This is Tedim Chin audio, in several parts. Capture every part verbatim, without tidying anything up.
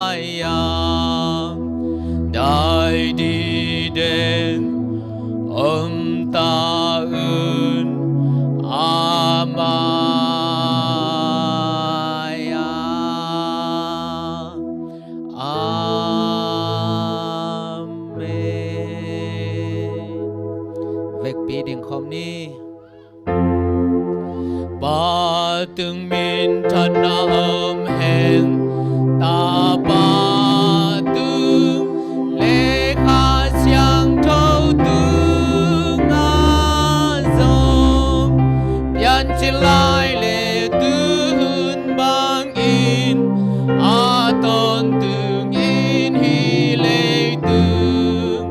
Ai a dai di den om ta un a mai a. Amen. Vekpi ding khawm ni. Pa tung minthanna om hen, Tapa tung le Kha Siangtho tungah zong piancil lai le tu hun bangin a tawntung in hih leitung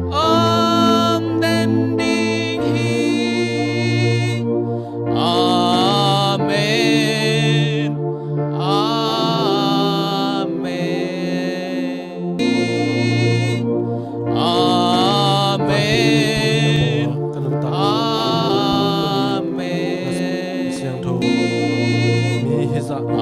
om den ding hi. Amen. Amen. Amen. Amen. Amen. Amen. Amen.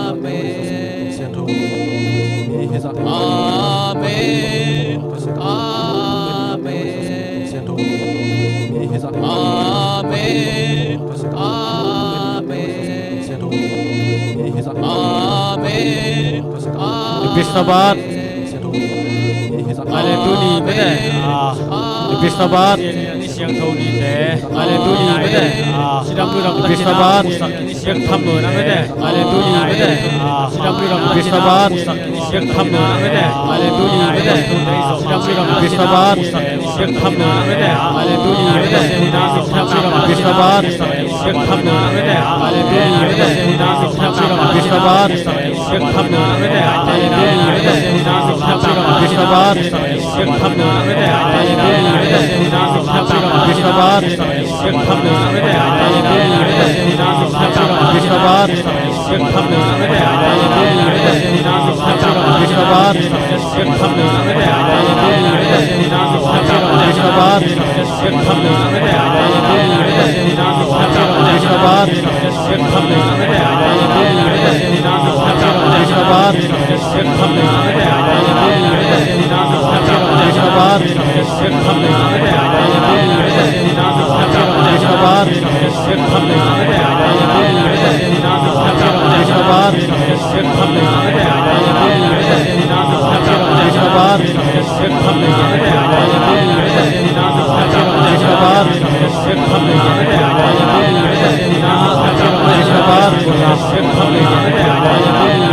Amen. Amen. Amen. Amen. Amen. Amen. Amen. Amen. Happy Sabbath. Ale tuni mete. Ah. Happy Sabbath. Siangtho ni te. Ale tuni mete. Ah. Happy Sabbath. Siang tham lo na mete. Ale tuni mete. Ah. Happy Sabbath. Siang tham lo na mete. Ale tuni mete. Happy Sabbath. Siang tham lo na mete. Ale tuni mete. Happy Sabbath. Siang tham lo na mete. Ale tuni mete. Happy Sabbath. Siang tham lo na mete. Ale tuni mete. Happy Sabbath. Siang tham lo na mete. Ale tuni mete. Happy Sabbath. Siang tham lo na mete. Ale tuni mete. Happy Sabbath. Siang tham lo na mete. Ale tuni mete. Happy Sabbath. Siang tham lo na mete. Ale tuni mete. Happy Sabbath. Siang tham lo na mete. Ale tuni mete. Happy Sabbath. Siang tham lo na mete. Ale tuni mete. Happy Sabbath. Siang tham lo na mete. Ale tuni mete. Happy Sabbath. Siang tham lo na mete. Ale tuni mete. Happy Sabbath. Siang tham lo na mete. Ale tuni mete. Happy Sabbath. Siang tham lo na mete. Ale tuni mete. Happy Sabbath. Siang tham lo na mete. Ale tuni mete. Happy Sabbath. Siang tham lo na mete. Ale tuni mete. Happy Sabbath. Siang tham lo na mete. Ale tuni mete.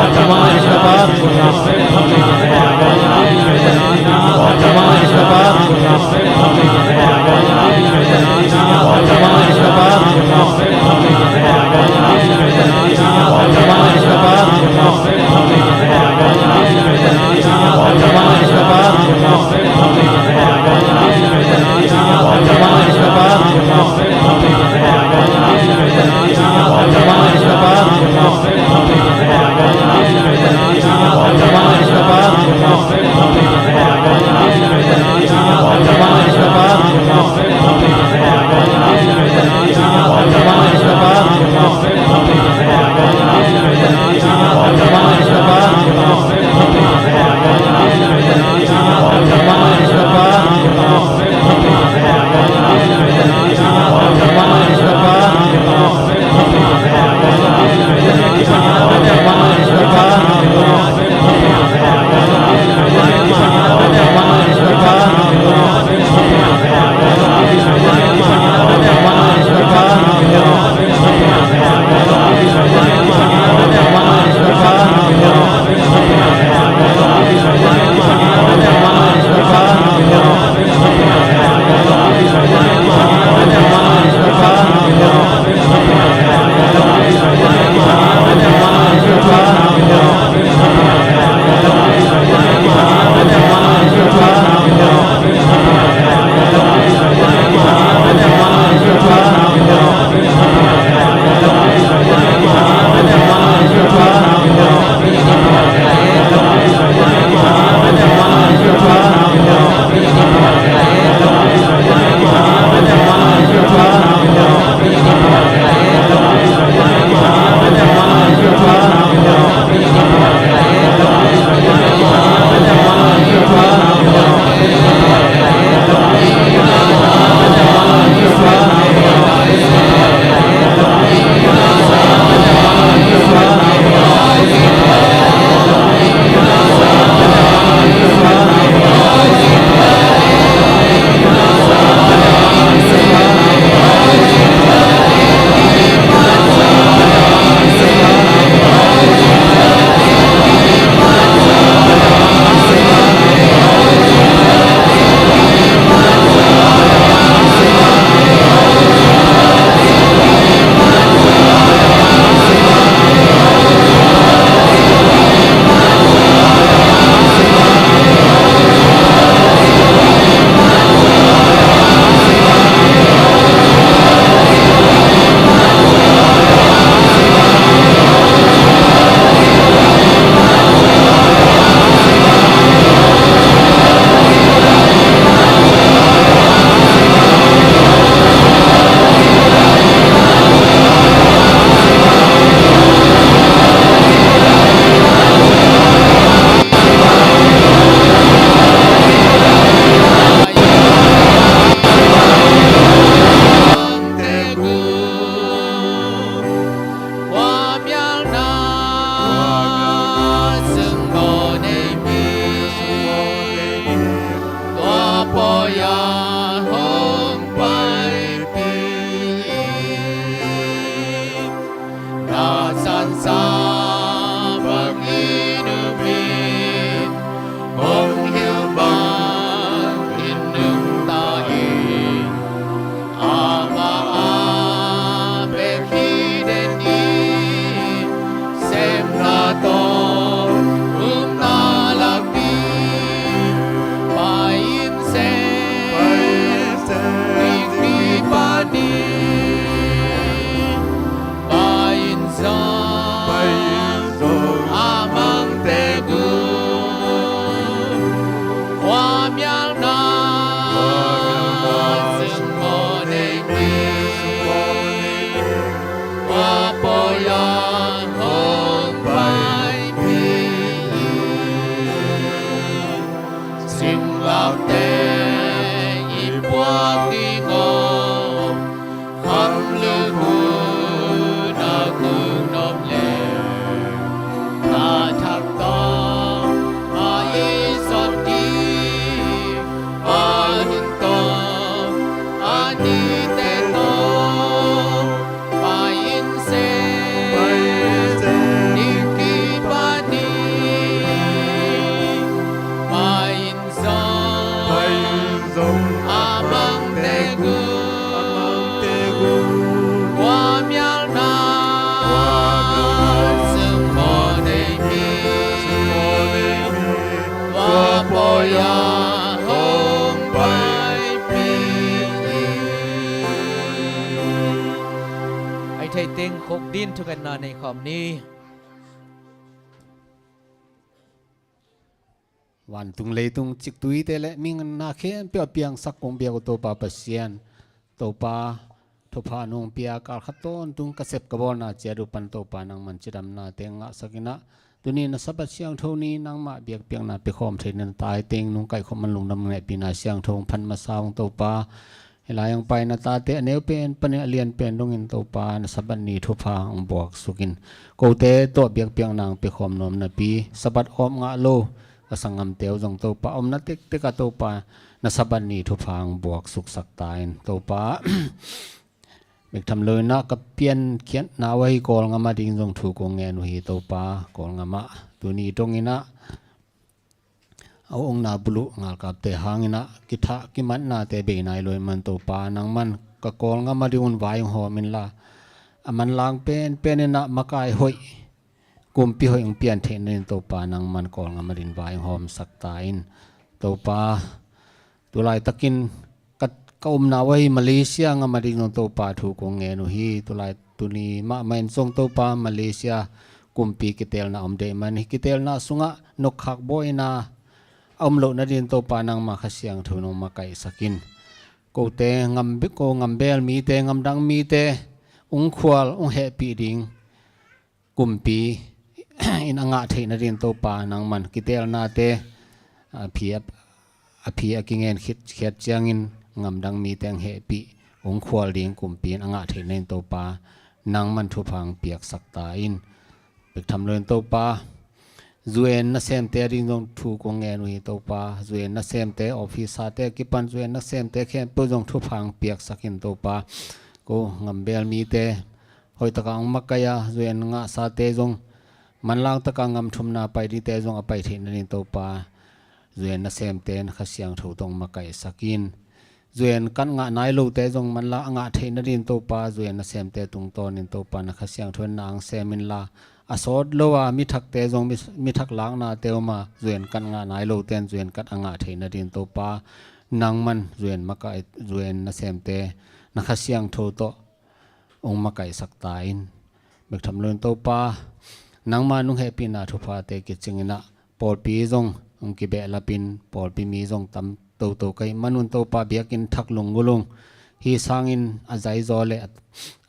Happy Sabbath. Tasansa bangin um in, kong hilh bangin nungta in, amah a bek hi den in, semna tawh upna lakpi, Pai in sem, Pai in sem, dikpi panin, Pai in zong, Pai in zong, a mang tek un. Khuamialna, khuamialna, sungmawh nei mi, sungmawh nei mi, khuapawi ah hong paipih in. Singlamteh i puak ding aw, khamluk hun a kung nop leh, na thak tawh a i sot ding, a hun tawh a nite tawh, Pai in sem, Pai in sem, dikpi panin, Pai in zong, Pai in zong, a mang tek un, a mang tek un. Khuamialna, khuamialna, sungmawh nei mi, sungmawh nei mi, khuapawi ah hong paipih in. Ai thei teng khuk dingin thukhenna nei khawm ni. Vantung leitung ciktuite le mi nganna khempeuh a piangsak kong biak uh Topa Pasian, Topa thupha nong pia, kal khat tawntung ka sep ka bawlna ciat uh pan Topa nangman cidamnate ngahsak in ah, tuni na Sabbath siangtho ni nangmah biakpiakna pia khawm thei na tate in nong kaihkhop man lungdam ngeihpihna siangtho hong phat masa ung Topa. Hih lai hong pai na tate a neu pen panin a lian pen dongin Topa na Sabbath ni thupha hong buaksuk in, kote tawh biakpiakna hong pia khawm nuam napi, Sabbath awp ngah lo ka sanggamte uh zong Topa, omna tektek ah Topa na Sabbath ni thupha hong buaksuksak ta in Topa. Bek tham lo in ah ka piankhiatna uh ahi Kawlngam ading zong thu kong ngen uh hi Topa. Kawlngam ah tuni dongin ah a ukna buluh galkapte hangin ah kithah kimatnate bei nai lo ahih man Topa, nangman ka Kawlngam adingun vai hong hawm inla, a manlang penpen in ah makai hoih, kumpi hoih hong pian theih nadingin Topa nangman Kawlngam adingin vai hong hawmsak ta in Topa. Tulaitakin ka, ka omna uh ahi Malaysia ngam ading zong Topa thu kong ngen uh hi. Tulai tuni mahmah in zong Topa Malaysia kumpi kiteelna om deih man, hih kiteelna sungah nokkhak bawina a om loh nadingin Topa nangma Kha Siangtho nong makaihsak in, kote ngam, ko ngambel mite, ngamdang mite ungkhual, unghehpih ding kumpi in a ngah theih nadingin Topa nangman kiteelnate a phi a, a phi a kingen khit khiat ciangin ngamdang mite hong hehpih, hong khual ding kumpi in a ngah theih nadingin Topa nangman thupha hong piaksak ta in. Bek tham lo in Topa, U N nasemte ading zong thu kong ngen uh hi Topa. U N nasemte, officer-te a kipan U N nasemte khempeuh zong thupha hong piaksak in Topa. Ko ngambel mite hoih taka hong makaih a, U N ngahsate zong manlang taka ngam thumna pai dingte zong a pai theih nadingin Topa, U N nasemte na Kha Siangtho tawh hong makaihsak in. U N card ngah nai lote zong manlang a ngah theih nadingin Topa, U N nasemte tungtawnin Topa na Kha Siangtho in na hong sem inla, a sawt lo a mi thakte zong, mi, mi thak laknate om a, U N card ngah nai lote in U N card a ngah theih nadingin Topa nangman U N makaih, U N nasemte na Kha Siangtho tawh hong makaihsak ta in. Bek tham lo in Topa, nangma nong hehpihna thuphate kicing in ah pawlpi zong hong kibehlap in, pawlpi mi zong tam toto ka hih manun Topa biakinn thak lunggulh ung. Hih sangin a zaizaw le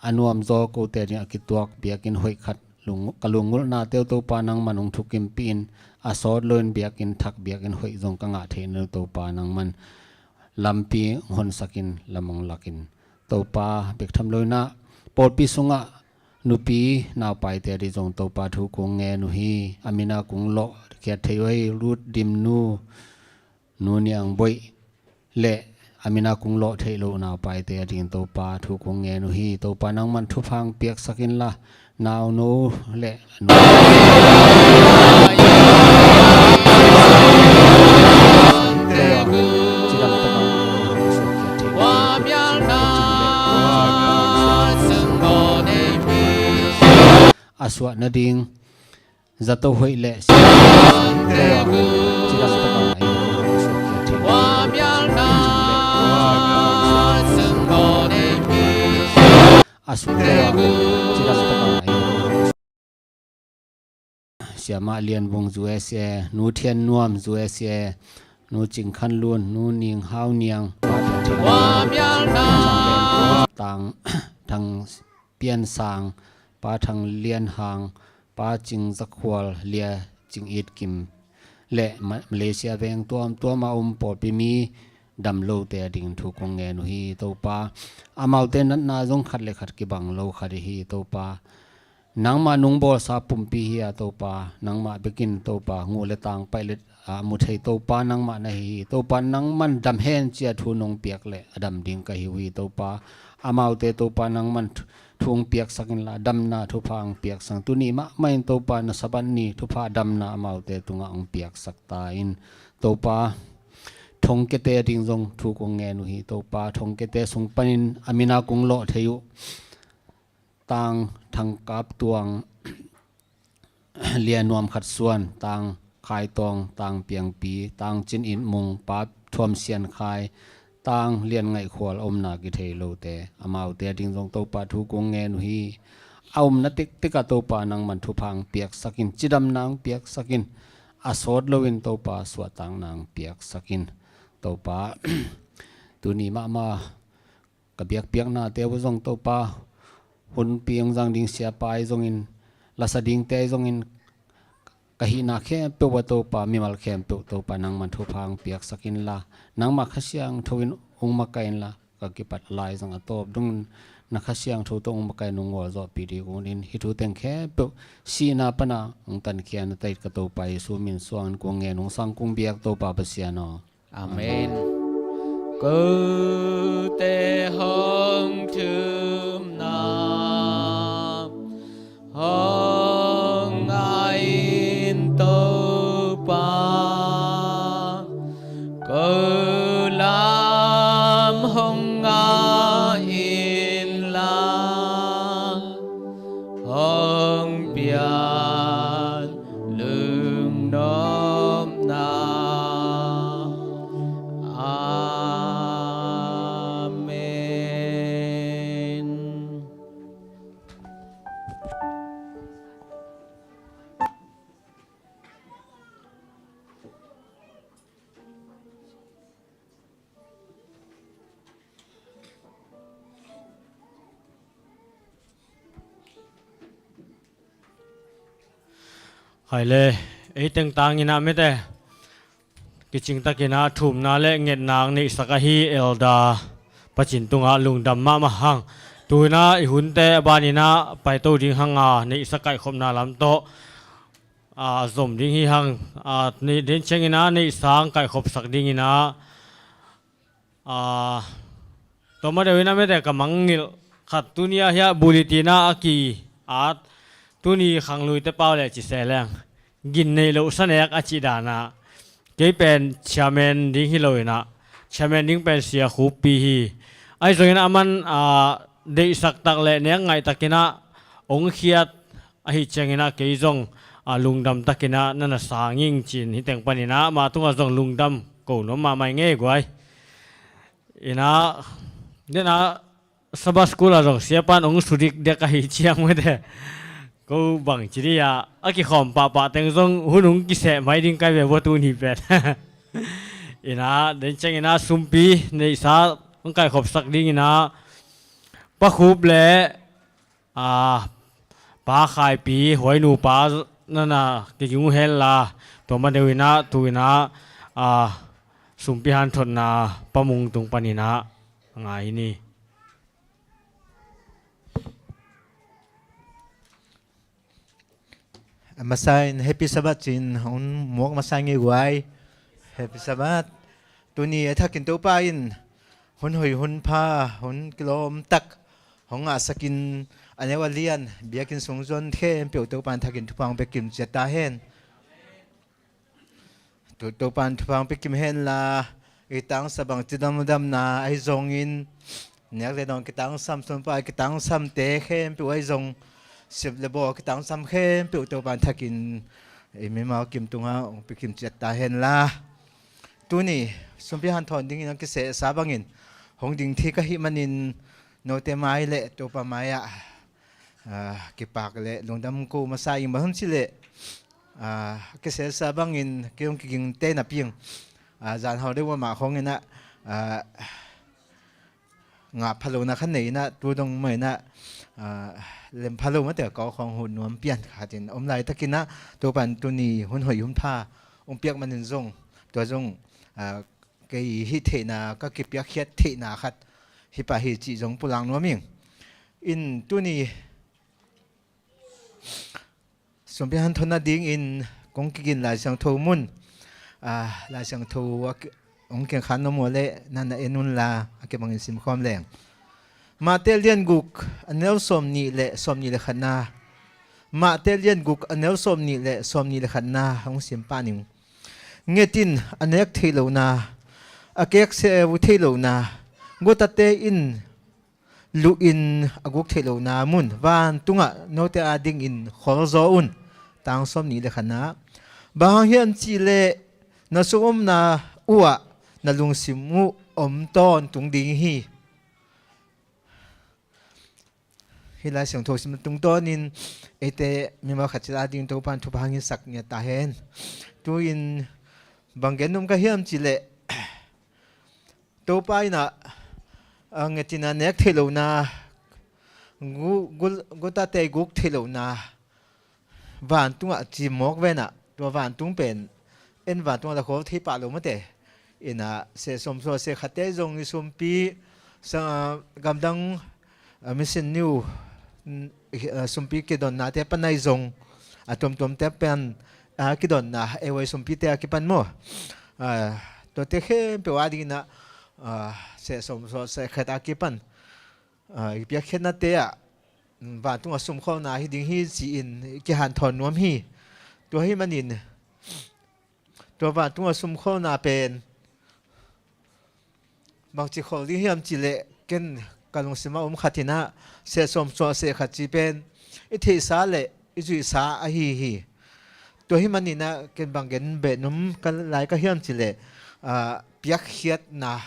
a nuamzaw kote ading a kituak biakinn hoih khat lung, ka lunggulhnate uh Topa nangman hong thukimpih in, a sawt lo in biakinn thak, biakinn hoih zong ka ngah theih nading uh Topa nangman lampi hong honsak in lam hong lak in. Topa, bek tham lo in ah pawlpi sungah nupi naupaite ading zong Topa thu kong ngen uh hi. A min a kong lawh khiat thei uh ahi Ruth Dimnu, Nu Niang Boih le a min a kong lawh theih loh naupaite ading Topa thu kong ngen uh hi. Topa nangman thupha hong piaksak inla, Nauno le a suah nading zato hoih le a suah Siamah Lian Vung U S A, Nu Thian Nuam U S A, Nu Cing Khan Lun, Nu Ning Hau Niang, Tang Thang Pian Sang, Pa Thang Lian Hang, Pa Cing Za Khual, Lia Cing It Kim le Ma-, Malaysia veng tuamtuam a om pawlpi mi dam lote a ding thu kong ngen uh hi Topa. Amaute natna zong khat le khat kibang lo khat hi Topa. Nangmah nung bawlsa pumpi hi a Topa, nangmah bekin Topa, nguh le tang paih le a mu thei Topa nangmah na hi hi. Topa nangman dam hen ci-a thu nong piak le a dam ding ka hi uh hi Topa. Amaute Topa nangman thu, thu hong piaksak inla damna thupha hong piaksak. Tuni mahmah in Topa na Sabbath ni thupha damna amaute tungah hong piaksak ta in Topa. Thongkiate a ding zong thu kong ngen uh hi Topa. Thongkiate sung panin a mina kong lawh thei uh Tang Thang Kap Tuang, Lia Nuam Khat Suan, Tang Khai Tawng, Tang Piang Pi, Tang Cin It Mung, Pa Thuam Sian Khai, Tang Lian Ngaih Khual omna kithei lote, amaute a ding zong Topa thu kong ngen uh hi. A omna tiktik ah Topa nangman thupha hong piaksak in, cidamna hong piaksak in, a sawt loin Topa suahtakna hong piaksak in, Topa tuni mahmah ka biakpiaknate uh zong Topa, hunpi hong zang ding siapa ahi zongin, lasa dingte ahi zongin, ka hihna khempeuh ah Topa, mimal khempeuh Topa nangman thupha hong piaksak inla, nangmah Kha Siangtho in hong makaih inla, ka kipat lai zong a tawp dongin na Kha Siangtho tawh hong makaih in hong ngawlzawhpih ding un in, hih thu teng khempeuh sihna pana hong tankhia na tait ka Topa Jesu min suangin kong ngen hong sang kong biak Topa Pasian aw. Amen. Kote hong thumna hong ngai in Topa, ko lam hong ngai inla, hong pian lungnopna. Amen. Hai le, ei teng tangin ah mite kicing takin ah thumna le ngetna ang neihsak ahi Elder Pacin tungah lungdam mahmah hang. Tu-in ah i hunte a banin ah paito ding hang a, neihsa kaihkhopna lam tawh a zom ding hi hang. A, nei, den ciangin ah neihsa ang kaihkhopsak dingin ah, a, tua ma deuh in ah mite ka mangngilh khat, tuni ah hiah bulletin ah a ki-at, tuni khangluite pau le ci se leng, gin neih loh sa nek a cih dan ah, kei pen chairman ding hi lo in ah, chairman ding pen Sia Khup Pi hi. Ahi zongin ah aman, a, deihsak tak le nek ngaih takin ah hong khiat ahih ciangin ah kei zong, a, lungdam takin ah na na sang ing ci-in hih teng panin ah amah tungah zong lungdam ko nuam mahmah ing ei guai. In ah, den ah Sabbath school ah zong siapa'n hong su dikdek ahih ciang mite, ko bang ci dih ah, a kikhawm pahpah teng zong hun hong kiseh mai ding kai ve bua tuni pen. In ah, den ciangin ah sumpi neihsa hong kaihkhopsak dingin ah Pa Khup le, a, Pa Khai Pi, huai nupa na na kiging uh hen la, tua ma deuh in ah tu-in ah, a, sumpi hanthotna Pa Mung tung panin ah a ngai hi ni. A masa in Happy Sabbath ci-in hong muak masa ing ei guai. Happy Sabbath. Tuni a thakin Topa in hun hoih, hun pha, hun kilawm tak hong ngahsak in, A neu a lian biakinn sung zuan khempeuh Topan thakin thupha hong pia kim ciat ta hen. To-, Topan thupha hong pia kim hen la, i tangsam bang cidam damna ahi zongin, nek le dong kitangsam, sunpa kitangsamte khempeuh ahi zong, sep le baw kitangsam khempeuh Topan thakin i mimal kim tungah hong pia kim ciat ta hen la. Tuni sumpi hanthawn dingin hong kisehsa bangin hong ding thei ka hih manin note mai le Topa mai-ah, ah, kipak le lungdam ko masa ing. Bang hong ci le, ah, kisehsa bangin kei hong kiging te napi ing. Ah, zan hau deuh mah khawng inah, ah, ngah phalo na khan nei inah, tu dong mah inah, ah, lem phalo mah te kau khawng hun nuam pian khatin om laitakin ah, Topan tuni hun hoih hun pha hong piak manin zong, tua zong, ah, kei hih theihna, ka kipiakkhiat theihna khat hih pah hi cih zong pulak nuam ing. In tuni sumpi hanthawn nadingin kong kigin Lai Siangtho mun, ah, Lai Siangtho a ki-, hong kengkhan nuam uh leh na na en un la, a kibangin simkhawm leng. Mate lian guk a neu sawm nih le sawm nih le khatna. Mate lian guk a neu sawm nih le sawm nih le khatna hong sim pah ning. Nget in a nek theih lohna, a kekseu theih lohna, gutate in luh in a guk theih lohna mun vantungah note adingin khol zaw un. Tang sawm nih le khatna. Bang hang hiam cihleh na sungomna uhah na lungsim uh om tawntung ding hi. Hih Lai Siangtho simna tungtawnin eite mimal khat ciat ading Topan thupha hong hisak ngiat ta hen. Tu-in bang gen nuam ka hiam cihleh, Topa inah, ah, nget in a nek theih lohna, gu-, gu-, gutate guk theih lohna, vantungah cimawk venah, tua vantung pen en vantungah la khol thei pah lo mate. Inah seh sawm suah seh khatte zong i sumpi sa-, gamdang, ah, mission new, n-, ah, sumpi kidonnate pan ahi zong, a tuamtuamte pan, ah, kidonna ei huai sumpite a kipan maw? Ah, tuate khempeuh adingin ah, ah, seh sawm suah seh khat a kipan, ah, i piakkhiatnate ah, mm, vantungah sumkholna hi ding hi ci-in i kihanthawn nuam hi. Tua hi manin tua vantungah sumkholna pen bangci khol ding hiam cihleh, ken ka lungsimah om khat inah seh sawm suah seh khat ci pen i theihsa le i zuihsa ahi hi. Tua hi maninah ken bang gen beh nuam ka lai ka hiam cihleh, ah, piakkhiatna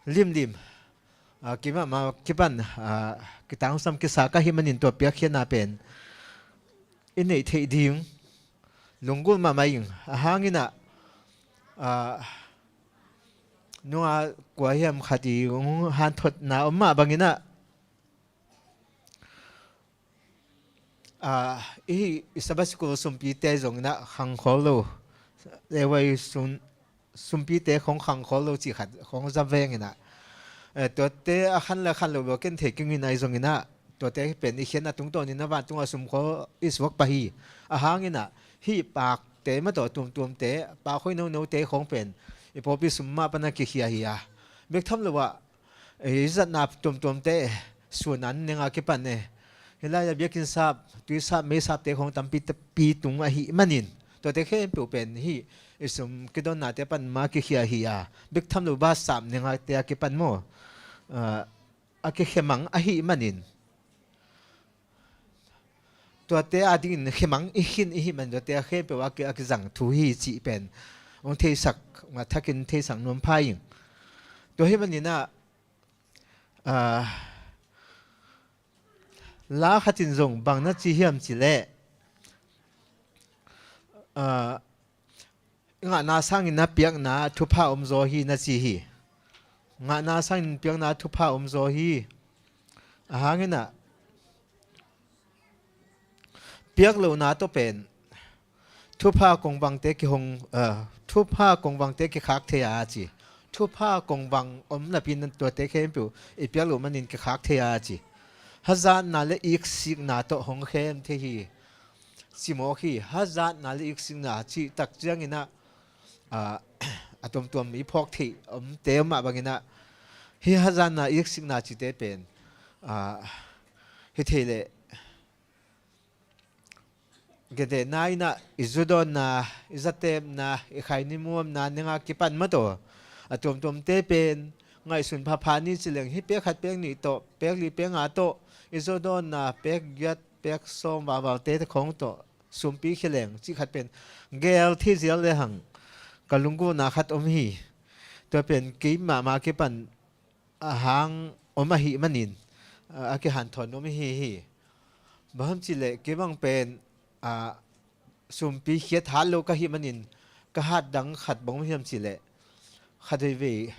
limlim, ah, kimahmah kipan, ah, kitangsam kisa ka hih manin tua piakkhiatna pen i neih theih ding lunggulh mahmah ing. A hang inah, ah, nunga kua hiam khat i hong hanthotna om mah bangin ah, ah, i, i Sabbath School sumpite zongin ah khangkhawl lo, lewai sun, sumpite khong khangkhawl lo cih khat khong za veng inah, eh, tuate a khan le khan lo lo ken thei kingin ahi zongin ah, tuate pen i khiatna tungtawnin a vantungah sumkhawl i suak pah hi. A hang inah hih pakte mah tawh tuamtuamte, pak hoih nonote khong pen i pawlpi sum mah pan a kikhia hi a, bek tham lo ah, eh, i zatna tuamtuamte, sun an neng a kipan e. Hih lai-ah biakinn sap, tui sap, mei sapte khong tampi, tampi tung ahih manin, tuate khempeuh pen hih i sum kidonnate pan mah kikhia hi a, bek tham lo bus sap neng a te a kipan maw, ah, a kikhia mang ahih manin, tuate adingin khia mang i khin i hih man tuate a khempeuh a ki, a kizang thu hi cih pen hong theisak, hong a thakin theisak nuam pha ing. Tua hi maninah, ah, la khatin zong bang na ci hiam cihleh, ah, ngahna sangin na piakna thupha omzaw hi na ci hi. Ngahna sangin piakna thupha omzaw hi. A hang inah piak lohna tawh pen thupha kongvangte kihong, ah, thupha kongvangte kikhak thei a ci. Thupha kongvang om napi-in tuate khempeuh i piak loh manin kikhak thei a ci. Hazatna le iksikna tawh hong khem thei hi. Cimawk hi. Hazatna le iksikna cih tak ciangin ah, ah, a tuamtuam i phawk theih omte om mah bangin ah, hih hazatna iksikna cihte pen, ah, Hih thei leh gedehna in ah i zu dawnna, i zatepna, i khaini muamna, neng a kipan mataw a tuamtuamte pen ngaihsun phapha ni ci leng, hih pek khat pek nih tawh, pek li pek nga tawh, i zu dawnna pek giat pek sawm vavaute khawng tawh sumpi khia leng cih khat pen gel thei zial lehang ka lunggulhna khat om hi. Tua pen kei mahmah kipan a hang om ahih manin a, a kihanthawn om hi hi. Bang hiam cih leh kei bang pen a, sumpi khiat hat lo ka hih manin ka hat dang khat bang hiam cih leh khat veivei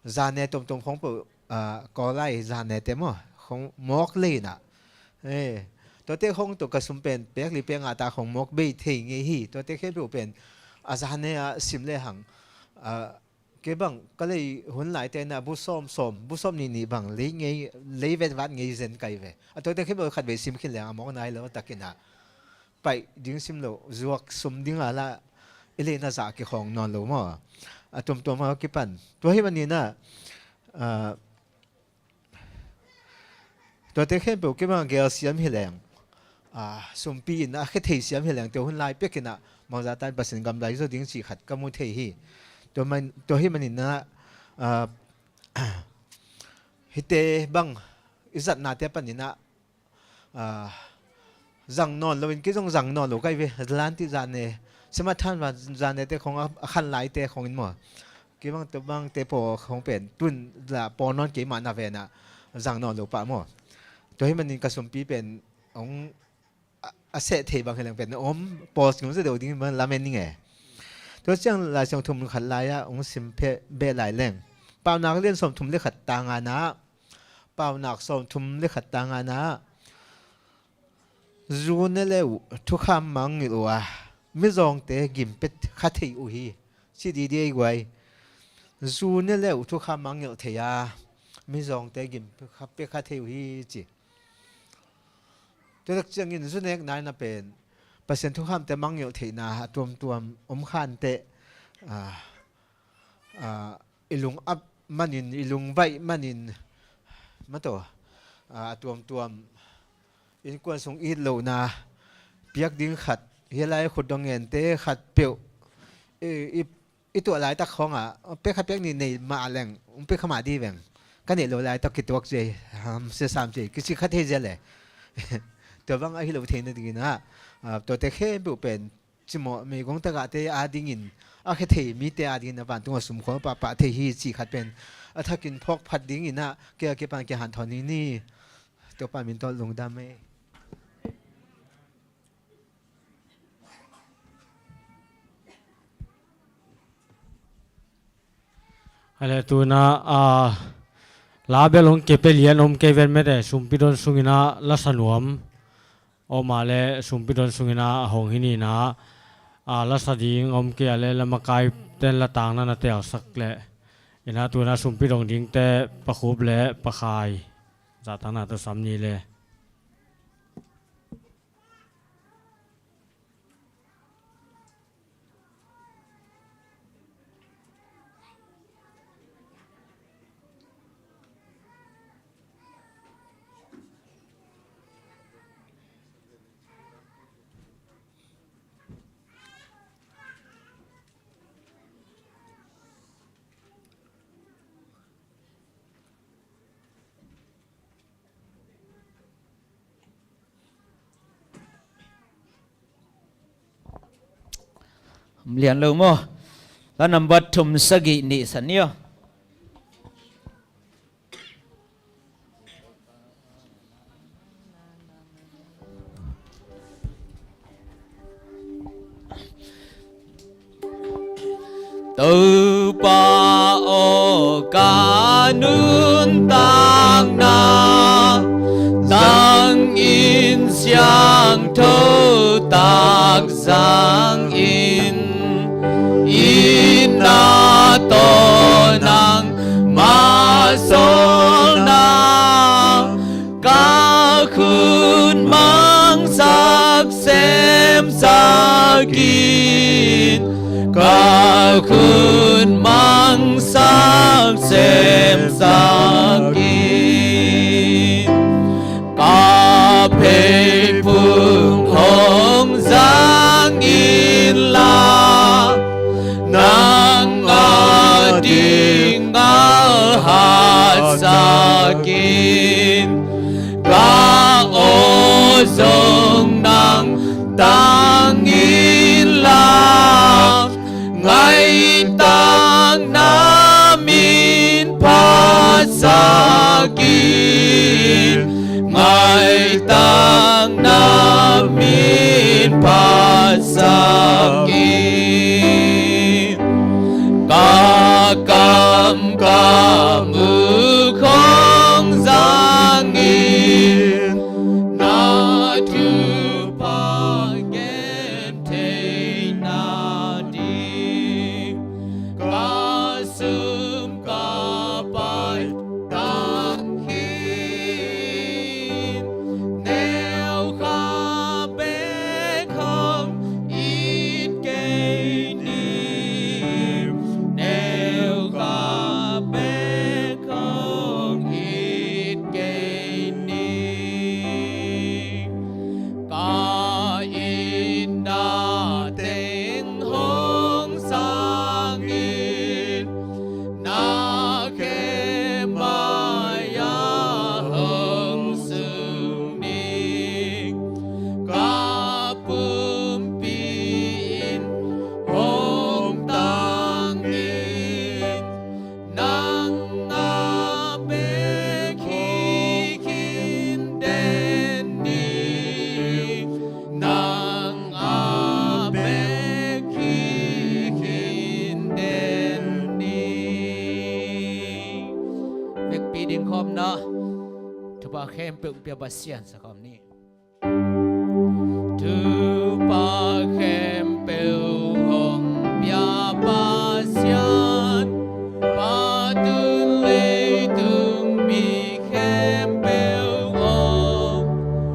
zane tomtom khawng peuh a, Kawl lai zanete maw khawng mawk lei in ah, eh, tuate khawng tawh ka sum pen pek li pek nga ta khawng mawk bei thei ngei hi. Tuate khempeuh pen a zane a sim lehang a, kei bang ka lei hun laite in ah bu sawm sawm, bu sawm nih nih bang lei ngei, lei vet vat ngei zen kai ve. A tuate khempeuh khat vei sim khin leng a mawk nai lo takin ah paih ding sim lo, zuak sum ding a la i leina zah kikhawng nawn lo maw? A tuamtuam a kipan. Tua hih manin ah, a, tuate khempeuh kei bang gel siam hi leng, a, sumpi in a khia thei siam hi leng, tua hun lai pek in ah mangza tan Pasian gam lai zaw ding cih khat ka mu thei hi. Tua man, tua hih manin ah, a, hihte bang i zatnate panin ah, a, zang nawn lo in, kei zong zang nawn lo kai ve. Atlantic zane, Simathan zane te khawng a, a khan laite khawng in maw, kei bang tua bangte paw khawng pen tun la paw nawn kei mah na ve in ah zang nawn lo pah maw? Tua hih manin ka sumpi pen hong a, a seh thei bang hi leng pen om, pause ngam zaw deuh ding in bang lamen ning e. Tua ciang Lai Siangtho mun khat lai ah hong sim phe beh lai leng, Paunak lian sawmthum le khat tang nga na, Paunak sawmthum le khat tang nga na, zu ne le uh thukham mangngilh uh a, mizawngte gim pia kha thei uh hi, ci didi ei guai. Zu ne le uh thukham mangngilh thei a, mizawngte gim pia kha, pia kha thei uh hi ci. Tua tak ciangin zu nekna in ah pen Pasian thukhamte mangngilh theihna a tuamtuam om khan teh, a, a, i lung ap manin, i lung vaih manin, mataw, a, a tuamtuam innkuan sung it lohna piak ding khat, hih lai khut dong ngente khat peuh i, i, i tuah laitak khawng ah, pek khat pek nih nei mah leng, pek kha mah di veng. Ka neih lo laitak kituak cia, ham sia sam cia, kici kha thei zia le. Tua bang ahi lo theihna dingin ah, a, tuate khempeuh pen cimawh meigong tagahte adingin, a khia thei mite adingin a vantung a sumkhual pahpah thei hi cih khat pen a thakin phawk phat dingin ah kei a kipan kihanthawn ni ni. Topa min tawh lungdam ei. Hale tuna, a, la bel hong kepia lian om kei ven mete, sumpi don sungin ah lasa nuam. Om a le sumpi don sungin ah hong hi ni na, a, lasa ding om kei a le la makai ten la tangna na telsak le. Ina tuna sumpi dong dingte Pa Khup le Pa Khai. Zahtakna tawh sam ni le. Lian lo maw? La nambat thum sagih nih san ni aw. Topa aw ka nuntakna, nang in siangtho tak zangin, itna tawh nangmah sawlna, ka khut mangsak semsak in, ka khut mangsak semsak in. Leitung hong zang inla, nang ading a hatsak in. Ka aw zong nang tang inla, ngaihtakna min phatsak in, ngaihtakna min phatsak in. Ka kam ka muk hong zang in, na thupha gen thei nading, ka sum ka pai tang khin, neu kha bek hong it kei ni, neu kha bek hong it kei ni. Ka itna teng hong sang in, na khe mai-ah hong sung ni. Ka pumpi in hong tang in, nang a bek hi khin den ni, nang a bek hi khin den ni. Vekpi ding khawm na, thupha khempeuh pia Pasian sa khawm ni. Thupha khempeuh hong pia Pasian, Pa tun leitung mi khempeuh aw,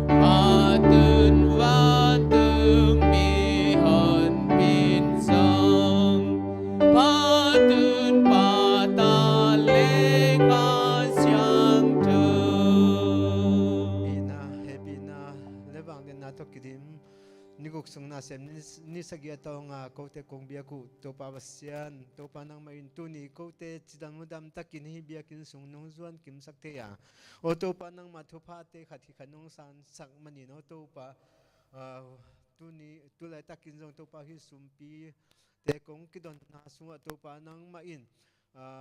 Pa tun vantung mihonpi in zong, Pa tun Pa ta le Kha Siangtho. Hehpihna, hehpihna le vangliatna tawh kidim. Ni guk sung nasem ni, ni sagih a tawnga kote kong biak uh Topa Pasian, Topa nangmah in tuni kote cidam mudamtakin hih biakinn sung nong zuan kimsak thei a, aw Topa nangmah thuphate khat hi khat nong sansak manin, aw Topa, ah, tuni tulaitakin zong Topa hih sumpite kong kidonna sungah Topa nangmah in, ah,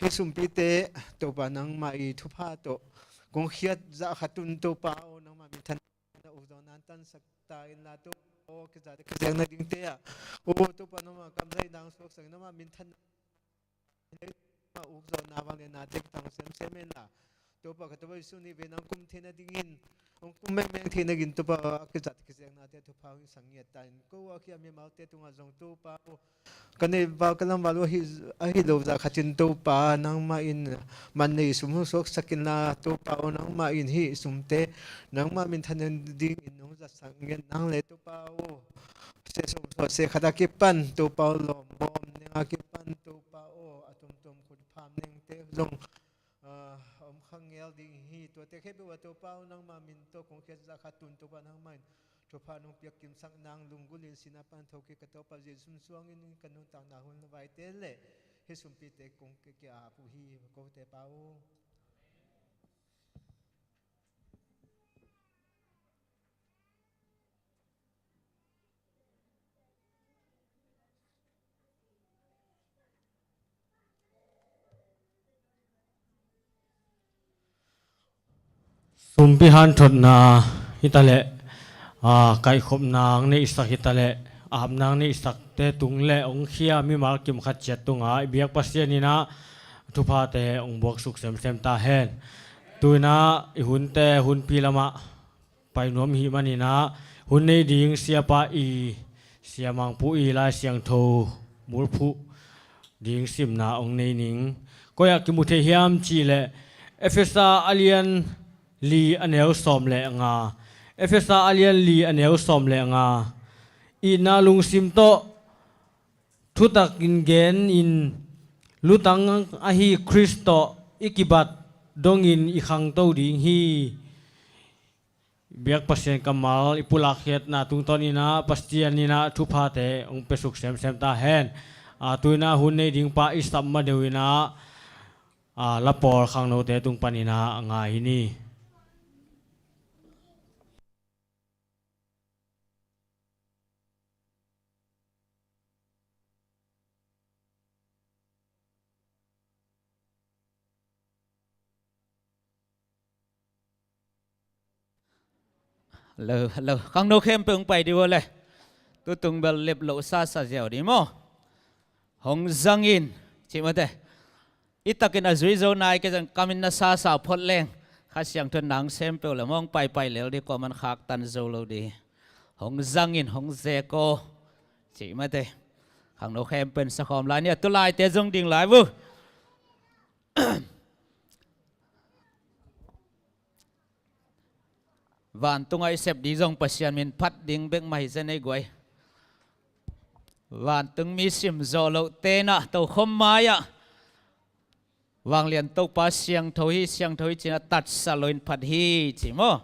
hih sumpite Topa nangmah i thupha tawh kong khiat zah khat un Topa aw, nangmah minthan na ukzawhna tansak ta inla Topa aw, kizate kizeng nadingte ah, aw Topa nangmah kamzai nang suaksak in, nangmah minthan ukzawhna vangliatna teng tang semsem inla Topa ka Topa Jesu nih vei nang kum thei nadingin, hong kum mengmeng thei nadingin Topa a kizat kizeknate thupha hong sang ngiat ta in, ko a kiam mimalte tungah zong Topa aw, ka neih val ka lam val uh ahi, ahi lo zah khatin Topa nangmah in man nei sum hong suaksak inla Topa aw, nangmah in hih sumte nangmah minthan nadingin hong zatsak ngiat nang le Topa aw, se sum sawt se khat a kipan Topa aw, lawm bawm neng a kipan Topa aw, a tomtom khut pham nengte zong, ah, om kha ngel ding hi. Tuate khempeuh ah Topa aw, nangmah min tawh kong khiat zah khat un Topa nangmah in thupha nong piak kimsak nang, lunggulh in sihna pan thokik ka Topa Jesu suangin ka nuntakna hun vaite le hih sumpite kong kia-ap uh hi, kote Pa aw. Sumpi hanthotna hitaleh, aa, kaihkhopna ang neihsak hitaleh, apna ang neihsakte tung le hong khia mimal kim khat ciat tungah i biak Pasian in ah thuphate hong buaksuk semsem ta hen. Tu-in ah i hunte hunpi lamah pai nuam i hih manin ah, hun nei ding siapa i, Sia Mang Pu i Lai Siangtho mulphuh ding simna hong nei ning. Koi ah kimu thei hiam cih leh Efesa a lian li a neu sawm le nga. Efesa a lian li a neu sawm le nga. Itna lungsim tawh thutak in gen in, lutang ahi Khrist tawh i kibat dongin i khangto ding hi. Biak Pasian kammal i pulak khiatna tungtawn in ah Pasian in ah thuphate hong piasuk semsem ta hen. A, tu in ah hun nei ding pa i sap ma deuh in ah, a, la pawl khangnote tung pan in ah ngai hi ni. Hello, hello. Khangno khempeuh hong pai dih uh le. Tutung bel lep loh sasa ziau dih maw. Hong zang in, cih mate. I takin a zui zo nai kei zong kam in na sasa phot leng, Kha Siangtho in na hong sem peuh le maw, hong paipai lel dih, kuaman khaktan zo lo dih. Hong zang in, hong zek aw, cih mate. Khangno khempeuh in sakhawm lai ni a, tu laite zong ding lai uh. Vantung ah i sep ding zong Pasian min phat ding bek mah hi zen ei guai. Vantung mi sim zawh loh te in ah tokhom mai-ah Vanglian Topa siangtho hi, siangtho hi ci-in a tatsa lo in phat hi ci maw.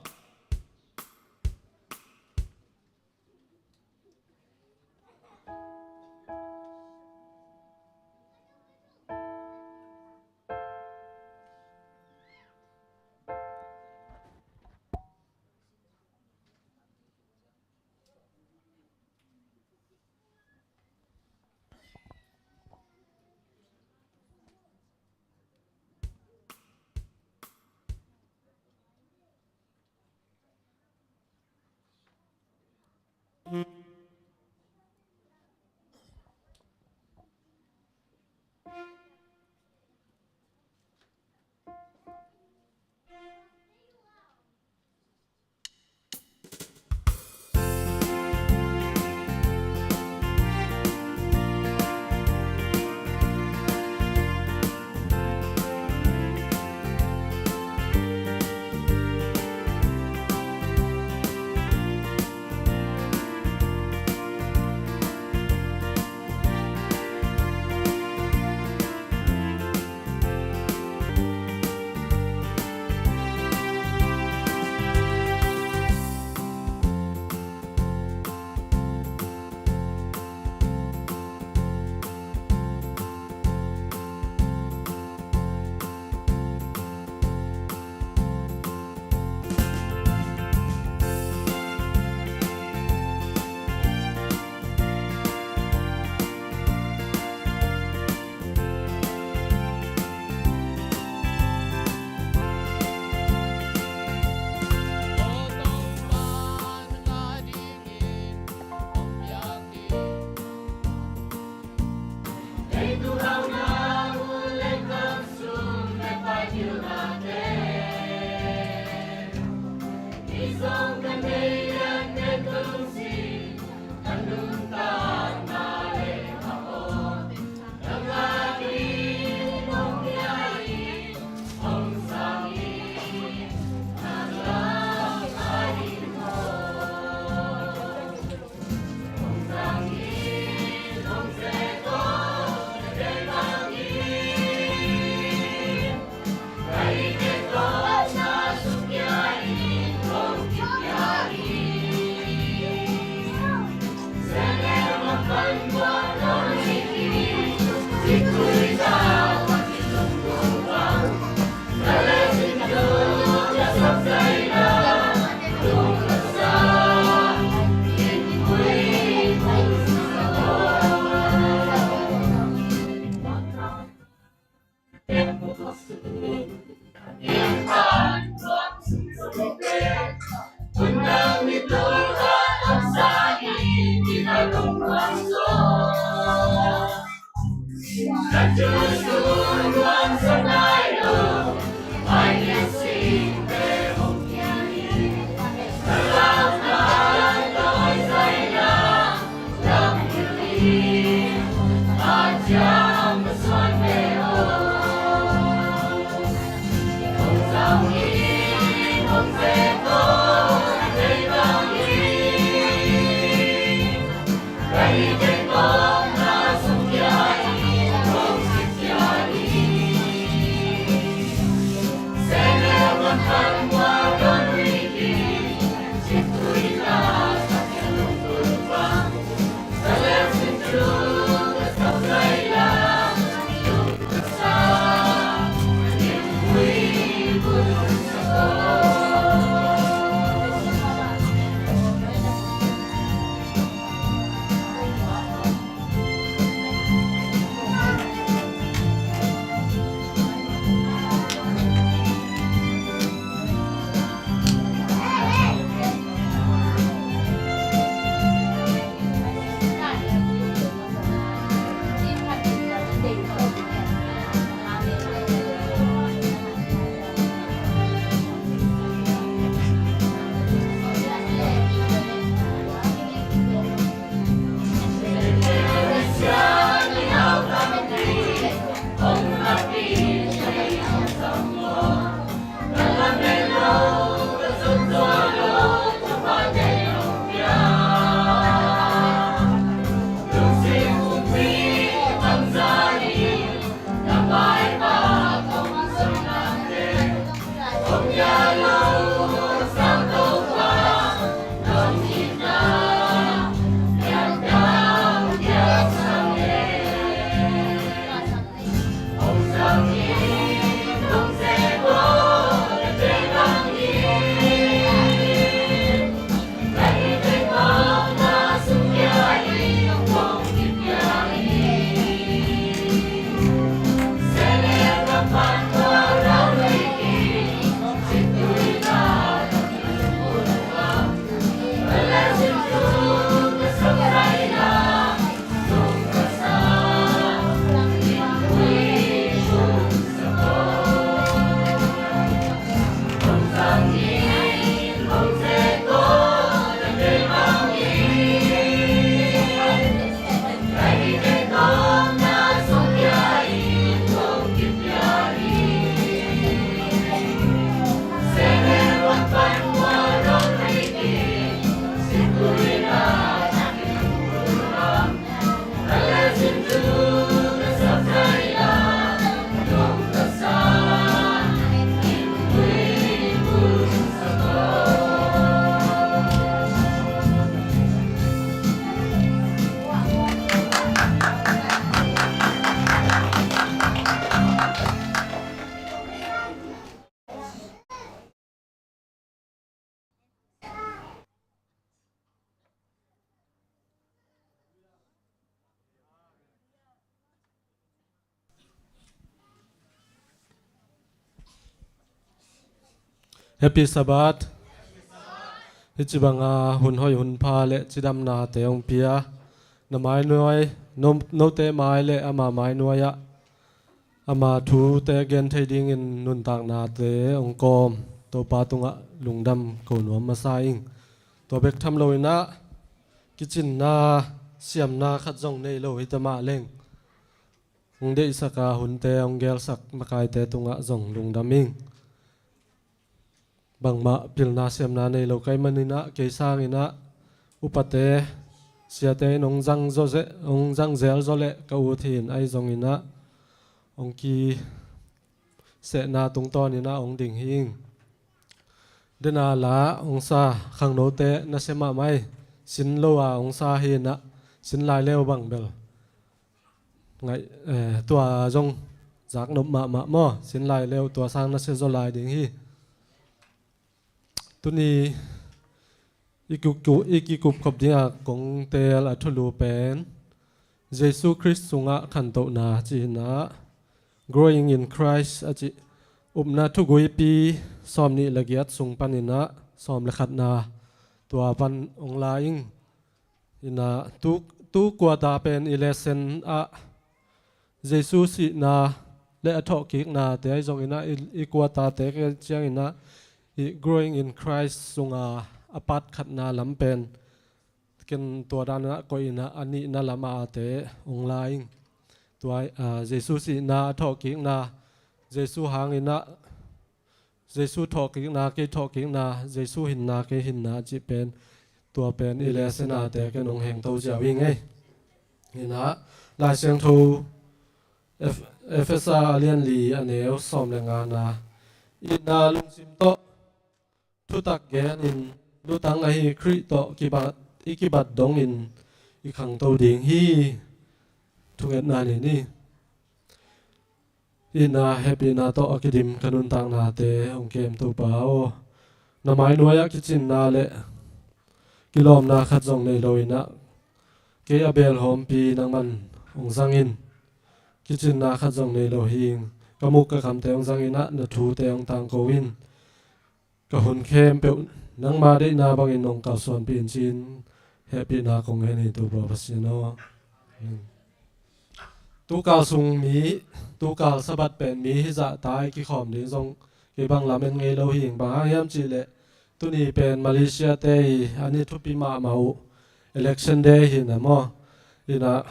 Happy Sabbath. Hici banga hun hoih hun pha le cidamnate hong pia na mai nuai, no, note mai le ama mai nuai-ah ama thute gen thei dingin nuntaknate hong kawm Topa tungah lungdam ko nuam masa ing. Tua bek tham loinah kicinna siamna khat zong nei lo hi ta mah leng, hong deihsaka hunte hong gelsak makaite tungah zong lungdam ing. Bangmah pilna siamna nei lo ka hih maninah kei sanginah upate siate in hong zang zaw ze-, hong zang zel zaw leh ka ut hi-in ahi zonginah hong kisehna tungtawninah hong ding hi ing. Dena la hong sa khangnote nasia mahmah hi. Sin lo a hong sa hi-inah sin lai leu bang bel ngaih, eh, tua zong zaknop mahmah maw? Sin lai leu tua sang nasia zaw lai ding hi. Tuni i kikup, i kikupkhop dinga kong teel a thulu pen Jesu Khrist sungah khantohna ci-inah Growing in Christ a cih Upna Thuguipi sawmnih le giat sung paninah sawm le khatna tua pan hong la ing. Inah tu, tu quarter pen i lesson ah Jesu sihna le a thawhkiknate ahi zonginah i, i quarter-te cianginah i Growing in Christ sunga a part khatna lam pen ken tua danah koihinah a nihna lamate hong la ing. Tua, ah, Jesu sihna a thawhkikna, Jesu hanginah Jesu thawhkikna, kei thawhkikna, Jesu hinna, kei hinna cih pen tua pen i lesson-ate ken hong hengto ziau hi ngei. Inah Lai Siangtho Ef-, Efesa a lian li a neu sawm le ngana, itna lungsim tawh thutak genin lutang ahi Khrih tawh kibat, i kibat dongin i khangto ding hi. Thungetna ni ni. Itna hehpihna tawh a kidim ka nuntaknate hong kem Topa aw, na mai nuai-ah kicinna le kilawmna khat zong nei loinah kei a belhawmpi nangman hong zangin kicinna khat zong nei lo hi ing. Ka muk ka kamte hong zanginah na thute hong tangko in. Ka hun khempeuh nangma deihna bangin nong kalsuanpih in ci-in hehpihna kong ngen hi Topa Pasian aw. Tukal sung mi, tukal Sabbath pen mi hizah ta i kikhawm ding zong kei bang lamen ngei lo hi ing. Bang hang hiam cihleh tuni pen Malaysia-te i a ni thupi mahmah uh election day hi na maw? Inah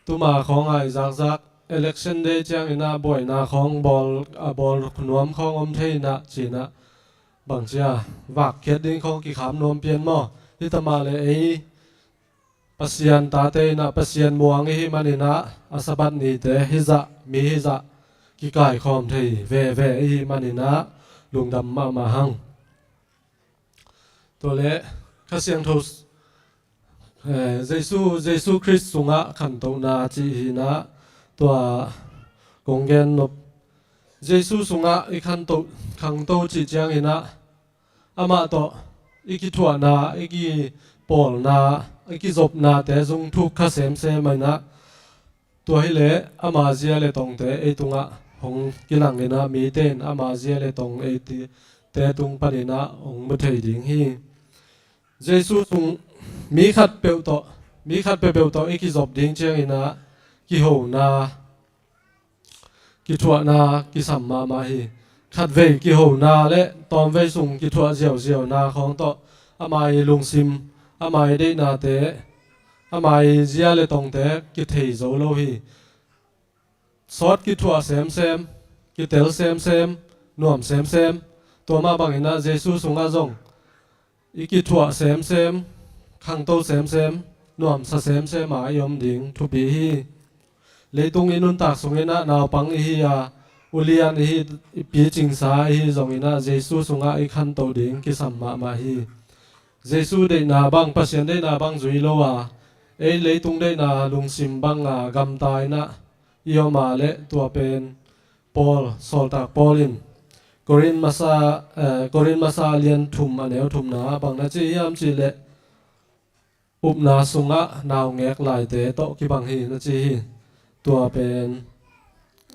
tuma khawng a i zakzak election day cianginah buaina khawng bawl, a bawl nuam khawng om thei inah cinah bangcia vakkhiat ding khawng kikham nuam pian maw? Hi ta mah le ei Pasian tate inah Pasian muang i hih maninah a Sabbath nite hizah mi hizah kikaikhawm thei veve i hih maninah lungdam mahmah hang. Tua le Kha Siangtho, eh, Jesu, Jesu Khrist sungah khantohna cih hinah tua kong gen nop. Jesu sungah i khanto, khangto cih cianginah amah tawh i kithuahna, i kipawlna, i kizopnate zung thuk kha semsem inah tua hileh ama zia le tongte ei tungah hong kilanginah mite in ama zia le tong eite tung paninah hong mu thei ding hi. Jesu sung mi khat peuh tawh, mi khat peuhpeuh tawh i kizop ding cianginah kihona, kithuahna kisam mahmah hi. Khatvei kihona le tawmvei sung kithuah ziauziauna khawng tawh ama i lungsim, ama i deihnate, ama i zia le tongte kithei zo lo hi. Sawt kithuah semsem, kitel semsem, nuam semsem. Tua mah banginah Jesu sungah zong i kithuah semsem, khangto semsem, nuamsa semsem a i om ding thupi hi. Leitung i nuntak sunginah naupang i hi a, ulian i hi, i picingsa i hi zonginah Jesu sungah i khanto ding kisam mahmah hi. Jesu deihna bang, Pasian deihna bang zui lo a, ei leitung deihna lungsim banga gamta inah i om a le tua pen Paul, sawltak Paul in Korin masa, eh, Korin masa lian thum a neu thumna ah bang na ci hiam cihleh upna sungah naungek laite tawh kibang hi na ci hi. Tua pen,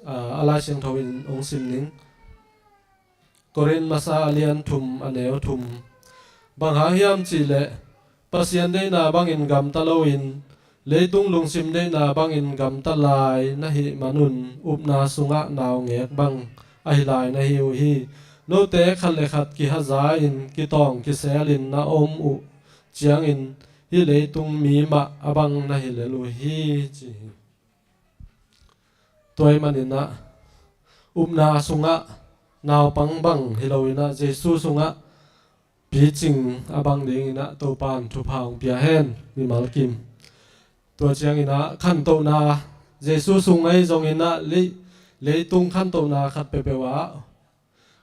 ah, a Lai Siangtho in hong sim ning. Korin masa a lian thum a neu thum. Bang hang hiam cihleh Pasian deihna bangin gamta loin leitung lungsim deihna bangin gamta lai na hih manun upna sungah naungek bang ahi lai na hi uh hi. Note khat le khat kihaza-in kitawng kiselin na om uh ciangin hih leitung mi mah a bang na hi lel uh hi, ci hi. Tua ahih maninah upna sungah naupang bang hi loinah Jesu sungah picing a bang dinginah Topan thupha hong pia hen, mimal kim. Tua cianginah khantohna, Jesu sung ahi zonginah lei, leitung khantohna khat peuhpeuh ah,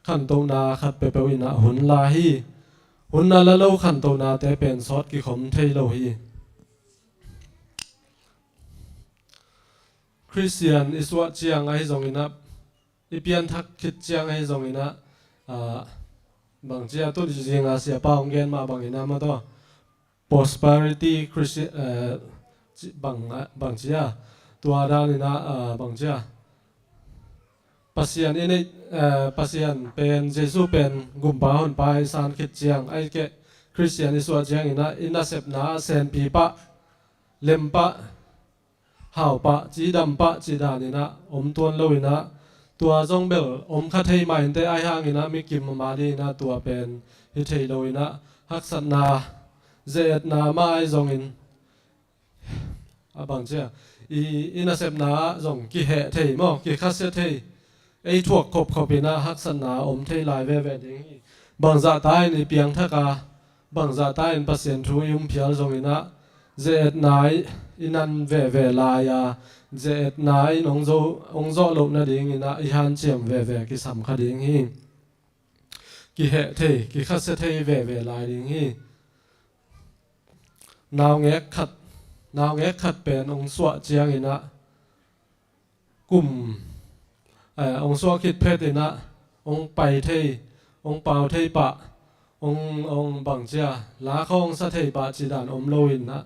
khantohna khat peuhpeuh inah hun la hi. Hun a la lo khantohnate pen sawt kikhom thei lo hi. Khristian i suah ciang ahi zonginah, i pianthak khit ciang ahi zonginah, ah, bangcia tu zinga siapa hong gen mah banginah mah tawh prosperity Christi-, eh, ci-, bang, bangcia tua daninah, ah, bangcia Pasian i neih, eh, Pasian pen, Jesu pen gumpa honpa i san khit ciang, ahih keh Khristian i suah cianginah i nasepna ah senpi pah, lem pah, hau pah, cidam pah cih daninah om tuan loinah, tua zong bel om kha thei mah inteh, ahi hanginah mikim mah dinginah tua pen hi thei loinah haksatna, ze-etna mah ahi zongin, a bangcia i, i nasepna ah zong kiheh thei maw, kikhasia thei, ei thuak khopkhop inah haksatna om thei lai veve ding hi. Bangzahta in i piangthak a, bangzahta in Pasian thu i um phial zonginah ze-etna i, i nan veve lai a, ze-etna in hong zo, hong zawh loh nadinginah i hanciam veve kisam kha ding hi. Kiheh thei, kikhasia thei veve lai ding hi. Naungek khat, naungek khat pen hong suah cianginah kum, eh, hong suah khit phetinah hong pai thei, hong pau thei pah, hong, hong bangcia la khawng sa thei pah cih dan om loinah,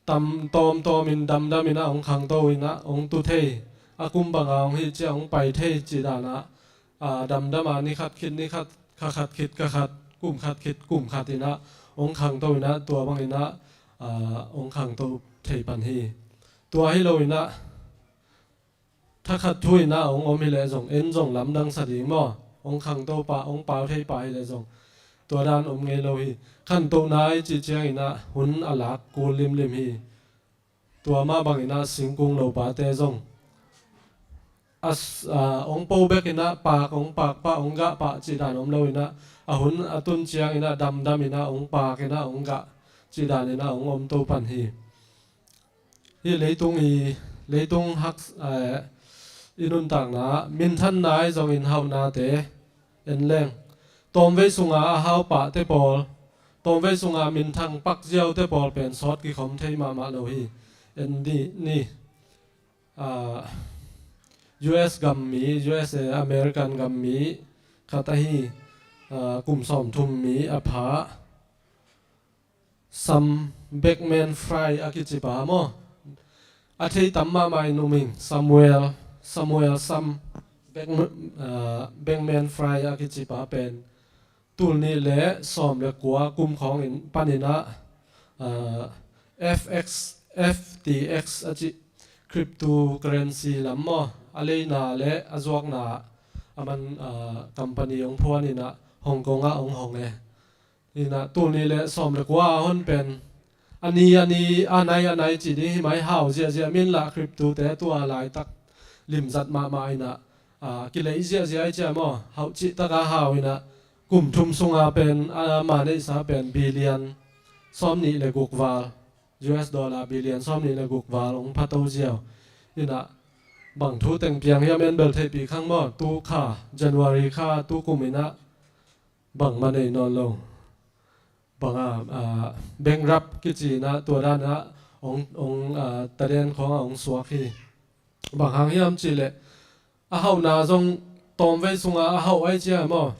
tam tawmtawmin damdaminah hong khangto inah hong tu thei, a kum banga hong hih ciah hong pai thei cih danah, a, damdama ni khat khit ni khat, kha khat khit kha khat, kum khat khit kum khat inah hong khangto inah tua banginah, a, hong khangto thei pan hi. Tua hi loinah thakhat thu inah hong om hileh zong, en zong lamdang sa ding maw? Hong khangto pah, hong pau thei pah hileh zong tua dan om ngei lo hi. Khantohna i cih cianginah hun a lak kul limlim hi. Tua mah banginah singkung lopate zong a, a, hong po bekinah pak, hong pak pah, hong gah pah cih dan om loinah, a hun a tun cianginah damdaminah hong pakinah hong gah cih daninah hong om to pan hi. Hih leitung i, leitung hak, eh, i nuntakna ah minthanna ahi zongin hauhnate en leng, tawmvei sunga a hau pahte pawl, tawmvei sunga minthang pak ziaute pawl pen sawt kikhom thei mahmah lo hi. En dih ni. Ah, U S gam mi, U S A, American gam mi khat ahi, ah, kum sawmthum mi a pha Sam Beckman Fry a kici pa maw? A thei tam mahmah in um ing. Samuel, Samuel Sam Beckman, ah, Beckman Fry a kici pa pen tul nih le sawm le kua kum khawng in paninah, ah, F X, F T X a cih cryptocurrency lam maw, a leina le a zuakna a man, ah, company hong phuaninah Hong Kong ah hong hong e. Inah tul nih le sawm le kua a hon pen a ni, a ni, a nai, a nai cih ding hi mai, hau ziahziah min lah crypto te tua laitak limzat mahmah inah, ah, kileih ziahziah i ciah maw, hauh cihtaka hau inah kum thum sunga pen, ah, ama neihsa pen billion sawm nih le guk val, U S dollar billion sawm nih le guk val hong phato ziau. Inah bang thu teng piang hiam en bel theihpih khang maw, tu kha, January kha tu kum inah bangmah nei nawn lo. Banga, ah, bankrupt kici inah tua danah hong, hong, ah, taden khawngah hong suak hi. Bang hang hiam cihleh a hauhna zong tawmvei sunga a hauh ai cia maw?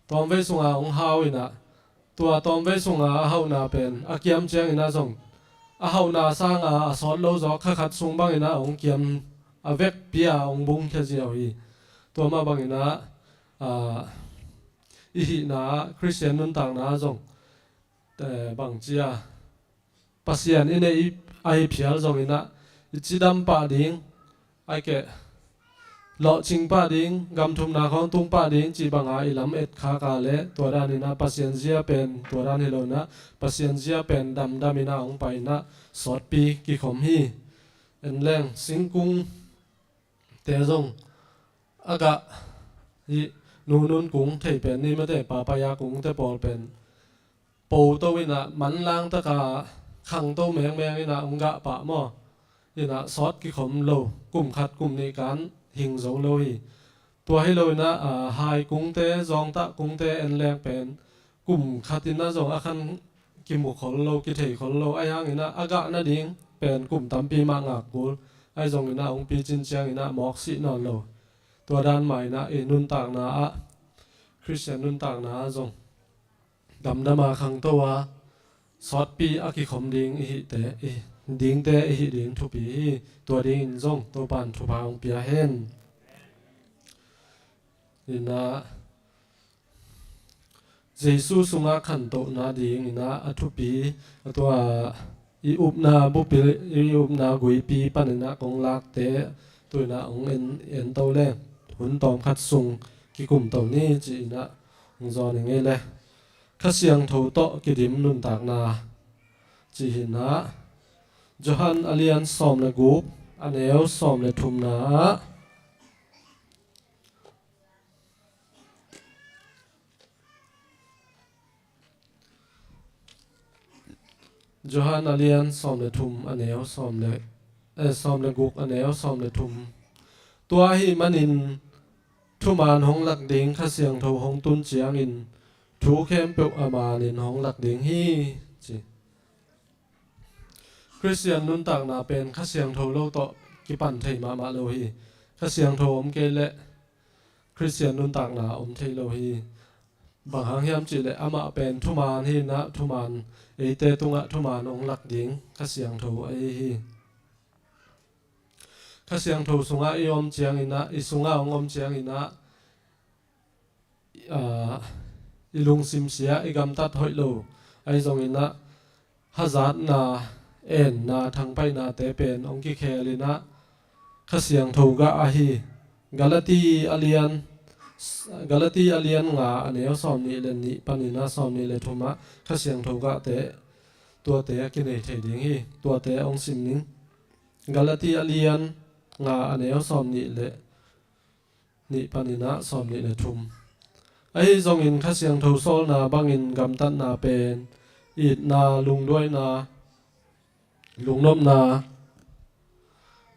Tawmvei sunga hong hau inah tua tawmvei sunga a hauhna pen a kiam cianginah zong a hauhna sanga a sawt lo zaw kha khat sung banginah hong kiam a vekpi-a hong bungkhia ziau hi. Tua mah banginah, ah, i hihna ah, Khristian nuntakna ah zong, eh, bangci a, Pasian i neih ahi phial zong inah, i cidam pah ding, ai keh, lawhcing pah ding, gamthumna khawng tung pah ding cih banga i lam et khak a leh, tua dan inah Pasian zia pen, tua dan hi lo inah, Pasian zia pen damdam inah hong pai inah, sawtpi kikhom hi. En leng, singkung te zong a gah hi, nunun kung thei pen ni mate, papaya kung te pawl pen po to inah, manlang taka khangto mengmeng inah hong gah pah maw. Inah sawt kikhom lo, kum khat kum nih kan hing zo lo hi. Tua hi lo inah, a, hai kungte, zawngtah kungte en leng pen, kum khat inah zong a khan kimu khol lo, kithei khol lo, ahi hang inah a gah nading pen kum tampi mah ngak kul, ahi zong inah hong picin ciang inah mawk sih nawn lo. Tua dan mah inah i nuntakna ah, Khristian nuntakna ah zong damdam a khangto a, sawtpi a kikhom ding i hihte, i, dingte i hih ding thupi hi. Tua dingin zong Topa'n thupha hong pia hen. Inah, Jesu sungah khantohna ding inah a thupi, a tua i upna bupil, i upna guipi pan inah kong lakte, tu inah hong en, en to leng, hun tawm khat sung kikum to ni ci inah hong zawn i ngei le. Kha Siangtho tawh kidim nuntakna ci hi inah, Johan a lian sawm le guk, a neu sawm le thumna ah, Johan a lian sawm le thum, a neu sawm le, eh, sawm le guk, a neu sawm le thum. Tua ahih manin thuman hong lak ding Kha Siangtho hong tun ciangin thu khempeuh a manin hong lak ding hi, ci. Khristian nuntakna pen Kha Siangtho lo tawh kipan thei mahmah lo hi. Kha Siangtho om kei leh Khristian nuntakna om thei lo hi. Bang hang hiam cihleh amah pen thuman hi inah, thuman, eite tungah thuman hong lak ding Kha Siangtho ahi hi. Kha Siangtho sungah i om ciang inah, i sungah hong om ciang inah, ah, i lungsim sia, i gamtat hoih lo, ahi zong inah hazatna, enna, thangpaihnate pen hong kikhel inah Kha Siangtho gah ahi. Galati a lian, Galati a lian nga, a neu sawm nih le nih pan inah sawm nih le thum ah Kha Siangtho gahte, tuate a kinei thei ding hi. Tuate hong sim ning. Galati a lian nga, a neu sawm nih le nih pan inah sawm nih le thum. Ahi zongin Kha Siangtho sawlna bangin gamtatna pen itna, lungduaina, lungnopna,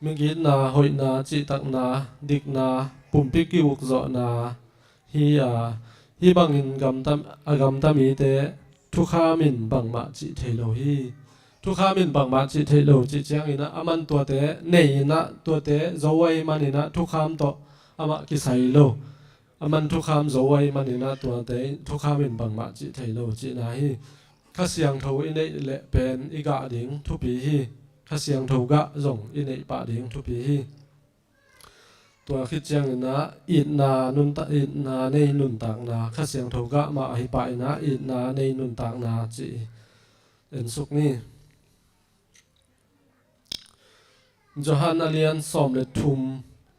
migitna, hoihna, cihtakna, dikna, pumpi ki-ukzawhna hi a, hih bangin gamta, a gamta mite thukham in bangmah cih thei lo hi. Thukham in bangmah cih thei lo cih ciang inah, aman tuate nei inah, tuate zo ahih man inah thukham tawh amah kisai lo. Aman thukham zo ahih man inah tuate thukham in bangmah cih thei lo cihna hi. Kha Siangtho i neih leh pen i gah ding thupi hi. Kha Siangtho gah zong i neih pah ding thupi hi. Tua khit ciang inah itna nunta-, itna nei nuntakna, Kha Siangtho gah mah ahi pah inah itna nei nuntakna cih en suk ni. Johan a lian sawm le thum,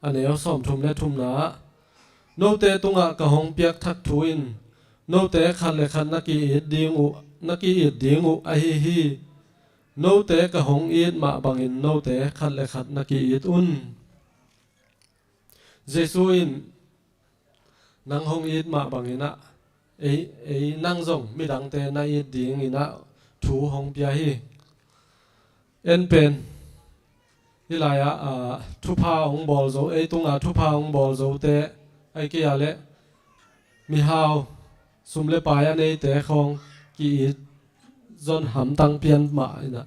a neu sawm thum le thumna ah, note tungah ka hong piak thak thu in note khat le khat na ki-it ding uh, na ki-it ding uh ahi hi. Note ka hong it mah bangin note khat le khat na ki-it un. Jesu in nang hong it mah bang inah, ei, ei nang zong midangte na it ding inah thu hong pia hi. En pen hih lai-ah, ah, thupha hong bawl zo, ei tungah thupha hong bawl zote, ai kei a leh mihau, sum le pai a neite khawng ki-it zon hamtang pian mah inah,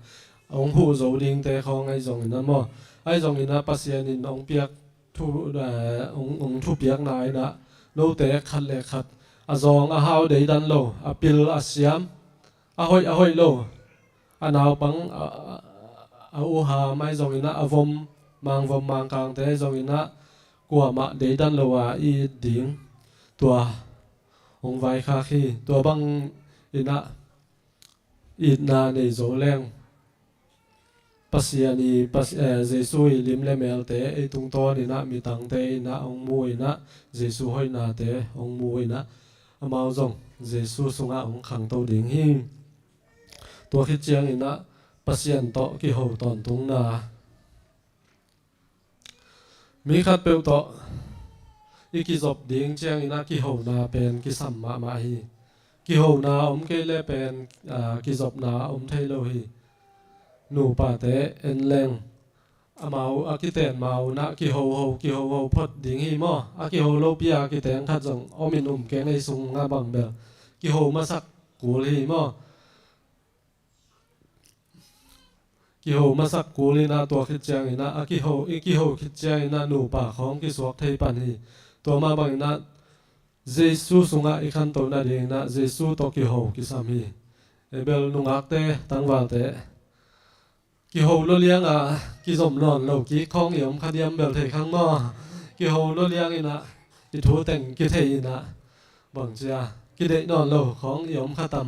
hong huh zo dingte khawng ahi zong inah maw, ahi zong inah Pasian in hong piak thu, eh, hong, hong thupiakna inah, note khat le khat a zawng a hau deidan lo, a pil a siam, a hoih a hoih lo, a naupang, a, a, a uham ahi zong inah, a vom, mangvom mangkangte ahi zong inah, kuamah deidan lo a i it ding. Tua hong vaikhak hi. Tua bang in ah itna nei zo leng Pasian i Pas- eh, Jesu i lim le melte ei tungtawn in ah mitangte in ah hong mu in ah Jesu hoihnate hong mu in ah amau zong Jesu sungah hong khangto ding hi. Tua khit ciangin ah Pasian tawh kiho tawntungna. Mi khatpeuh tawh i kizop ding ciangin ah kihona pen kisam mahmah hi. Kihona om kei le pen, aa, kizopna om thei lo hi. Nupate en leng amau a kiten mau in ah kihoho kihoho phot ding hi maw? A kiho lopi a kiteng khat zong om in um keng ei sungah bang bel kiho masak kul hi maw? Kiho masak kul in ah tua khit ciangin ah a kiho, i kiho khit ciangin ah nupa khawng kisuak thei pan hi. Tua mah bangin ah Jesu sungah i khanto nadingin ah Jesu tawh kiho kisam hi. Ei bel nungakte tangvalte kiho lo liang a kizom nawn lo kik khawng i om kha diam bel thei khang maw? Kiho lo liang in ah i thu teng kithei in ah bangcia kideih nawn lo khawng i om kha tam.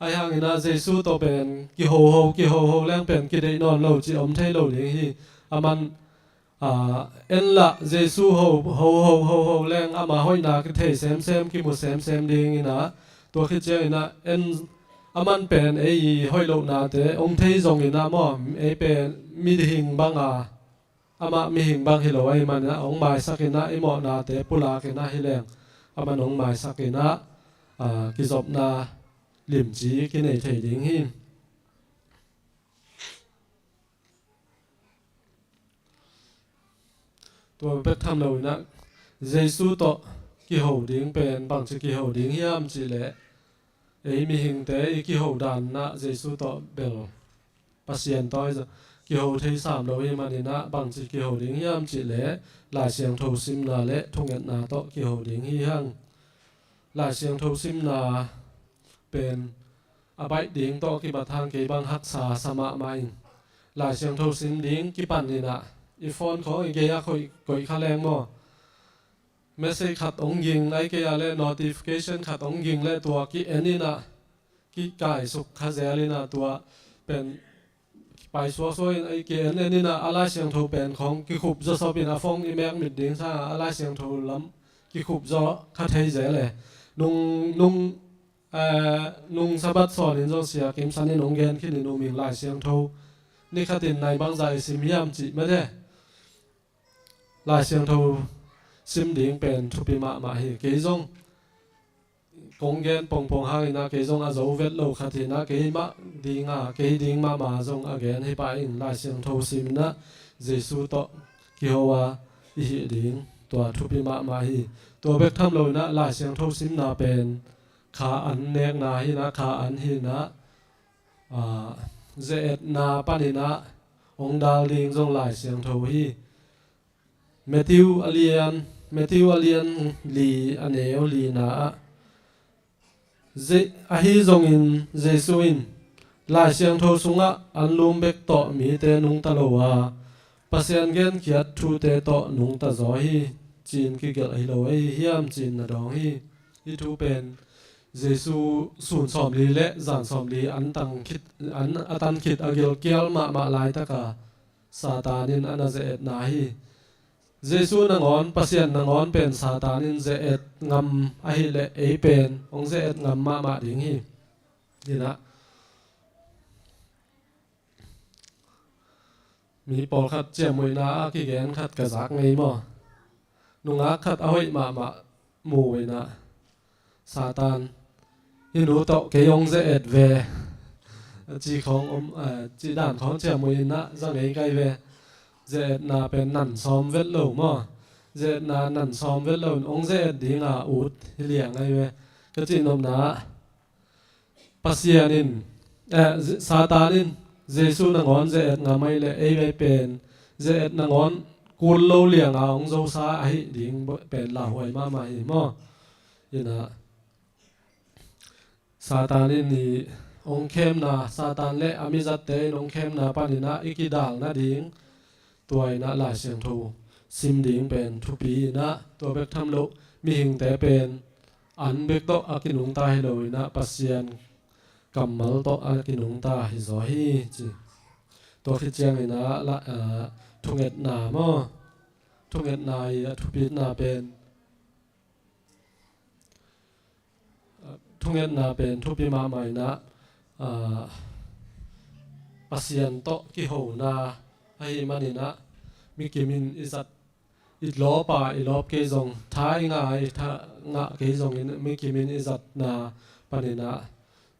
Ahi hangin ah Jesu tawh pen kihoho kihoho leng pen kideih nawn lo ci om thei lo ding hi. Aman, aa, en lah Jesu ho hoho hoho leng ama hoihna kithei semsem kimu semsem dingin ah tua khit ciangin ah en aman pen ei i hoih lohnate hong thei zongin ah maw, ei pen mihing banga amah mihing bang hi lo ahih manin ah hong maisak in ah i mawhnate pulak in ah hi leng aman hong maisak in ah, aa, kizopna limci kinei thei ding hi. Tua bek tham lo in ah Jesu tawh kiho ding pen bangci kiho ding hiam cih leh ei mihingte i kiho dan in ah Jesu tawh bel Pasian tawh kiho thei sam lo hi manin ah bangci kiho ding hiam cih leh Lai Siangtho simna le thungetna tawh kiho ding hi hang. Lai Siangtho simna pen a baih ding tawh kibat hang kei bang haksa sa mahmah in Lai Siangtho sim ding kipan in ah i phone khawng i gei ah koih, koih kha leng maw? Message khat hong ging ai kei a le notification khat hong ging le tua ki-en in ah kikaisuk kha zel in ah tua pen pai suaksuak in ai ki-en en in ah a Lai Siangtho pen khawng kikhup zaw sop in a phone i mek mit ding sa a Lai Siangtho lam kikhup zaw kha thei zel e. Nung, nung, eh, nung Sabbath sawn in zong Sia Kim San in hong gen khin in um ing Lai Siangtho ni khat in nai bangzah i sim hiam cih mate. Lai Siangtho sim ding pen thupi mahmah hi. Kei zong kong gen pongpong hangin ah kei zong a zo vet lo khat hi in ah keimah ding a, kei ding mahmah zong a gen hi pah in Lai Siangtho sim in ah Jesu tawh kiho a i hih ding tua thupi mahmah hi. Tua bek tham lo in ah Lai Siangtho simna pen kha an nekna hi in ah kha an hi in ah, aa, ze-etna panin ah hong dal ding zong Lai Siangtho hi. Matthew a lian, Matthew a lian li a neu lina ah, Je-, ahi zongin Jesu in Lai Siangtho sungah anlum bek tawh mite nungta lo a, Pasian genkhiat thute tawh nungta zaw hi, ci-in kigelh hi lo ahi hiam ci-in na dawng hi. Hih thu pen Jesu sun sawmli le zan sawmli an tang khit, an a tan khit a gilkial mahmah laitaka Satan in a na ze-etna hi. Jesu nangawn, Pasian nangawn pen Satan in ze-et ngam ahih leh ei pen hong ze-et ngam mahmah ding hi. Hi in ah, mi pawlkhat ciammuihna a kigen khat ka zak ngei maw? Nungak khat a hoih mahmah mu in ah, Satan, hih nu tawh kei hong ze-et ve, ci khawng om, eh, ci dan khawng ciammuih in ah za ngei kai ve. Ze-etna pen nan sawm vet lo maw? Ze-etna nan sawm vet lo in hong ze-et ding a ut hi liang ai ve. Ka cihnopna ah Pasian in, eh, Satan in Jesu nangawn ze-et ngam ahih leh ei vei pen ze-et nangawn kul lo lianga hong zosa ahih ding pen lauhuai mahmah hi maw? Hi in ah, Satan in i hong khemna, Satan le a mizatte in hong khemna panin ah i kidal nading tua in ah Lai Siangtho sim ding pen thupi in ah, tua bek tham loh mihingte pen an bek tawh a kinungta hi lo inah Pasian kammal tawh a kinungta hi zaw hi ci. Tua khit ciangin ah la, ah, thungetna maw, thungetna i a thupitna pen, ah, thungetna pen thupi mahmah inah, ah, Pasian tawh kihona ahi maninah mikim in i zat, i lawp a i lawp kei zong, tha i ngah a i tha ngah kei zongin mikim in i zatna paninah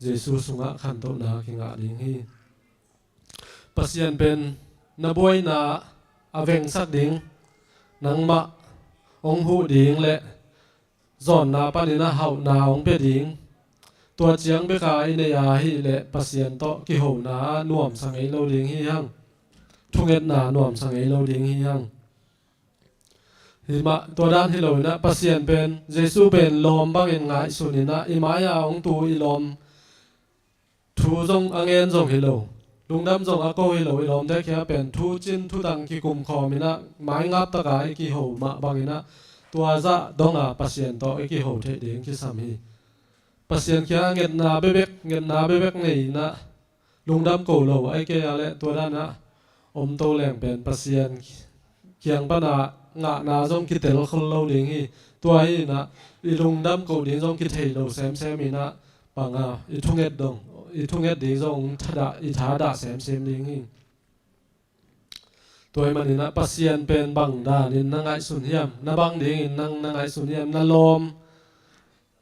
Jesu sungah khantohna kingah ding hi. Pasian pen na buaina a vengsak ding, nangmah hong huh ding le zawnna panin a hauhna hong pia ding. Tua ciang beka i neih a hih leh Pasian tawh kihona nuamsa ngei lo ding hi hang. Thungetna nuamsa ngei lo ding hi hang. Hi mah, tua dan hi lo inah Pasian pen, Jesu pen lawm bangin ngaihsun inah i mai-a hong tu i lawm thu zong a ngen zong hi lo, lungdam zong a ko hi lo i lawmte kia pen thu cin thu dang kikum khawm inah maingap taka i kiho mah bang inah tua zah donga Pasian tawh i kiho theih ding kisam hi. Pasian kia ngetna bebek, ngetna bebek nei inah lungdam ko lo, ai kei a leh tua danah om to leng pen Pasian kiang pana ngahna zong kitel khol lo ding hi. Tua hi inah i lungdam ko ding zong kithei lo semsem inah panga i thunget dong, i thunget ding zong thadah, i thadah semsem ding hi. Tua hi maninah Pasian pen bang danin na ngaihsun hiam, na bang dingin nang na ngaihsun hiam, na lawm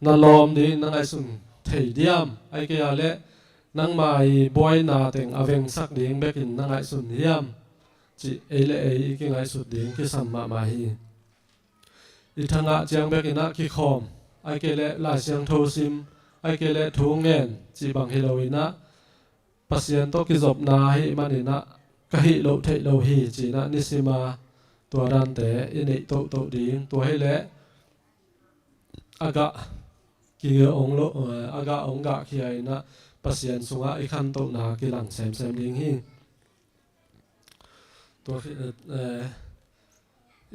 na lawm ding na ngaihsun thei diam? Ai kei a leh nangma i buaina teng a vengsak ding bekin na ngaihsun hiam? Cih ei le ei i kingaihsut ding kisam mahmah hi. I thangah ciang bekinah kikhawm, ai kei leh Lai Siangtho sim, ai kei leh thu ngen cih bang hi lo inah Pasian tawh kizopna ahi maninah ka hih loh theih lo hi cinah nisima tua dante i neih tohtoh ding. Tua hileh a gah ki ong lo, a gah ong gahkhia inah Pasian sungah i khantohna kilang semsem ding hi. Tua khi, eh,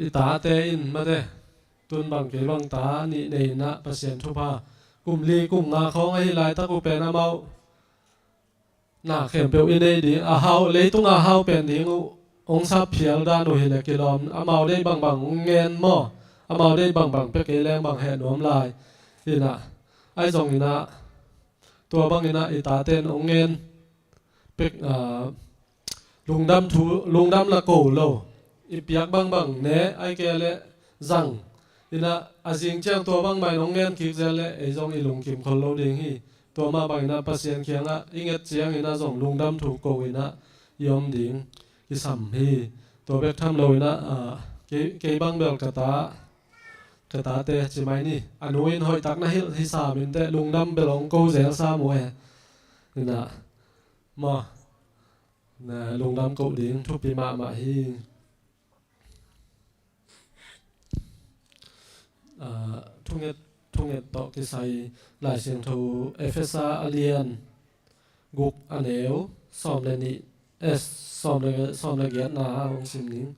i tate in mate, tun bang kei bang ta nih nei inah Pasian thupha kum li kum nga khawng ahi laitak uh pen amau na khempeuh i nei ding, a hau, leitung a hau pen ding uh hong sap phial dan uh hileh kilawm, amau deih bangbang hong ngen maw, amau deih bangbang pia kei leng bang heh nuam lai. Inah ai zong inah tua bang inah i tate in hong ngen pek, ah, lungdam thu, lungdam la ko lo, i piak bangbang ne, ai kei leh zang inah a zing ciang tua bangmah in hong ngen kik zel leh ei zong i lungkim khol lo ding hi. Tua mah bang inah Pasian kiangah i nget ciang inah zong lungdam thu ko inah i om ding kisam hi. Tua bek tham lo inah, ah, kei, kei bang bel ka ta, ka tate ci mai ni, a nu in hoihtak na hilh hi sam inteh, lungdam bel hong ko zel sam uh e. Inah maw, na lungdam ko ding thupi mahmah hi. Ah, thunget, thunget tawh kisai Lai Siangtho Efesa a lian guk a neu sawm le nih, eh, sawm le, sawm le giatna ah hong sim ning.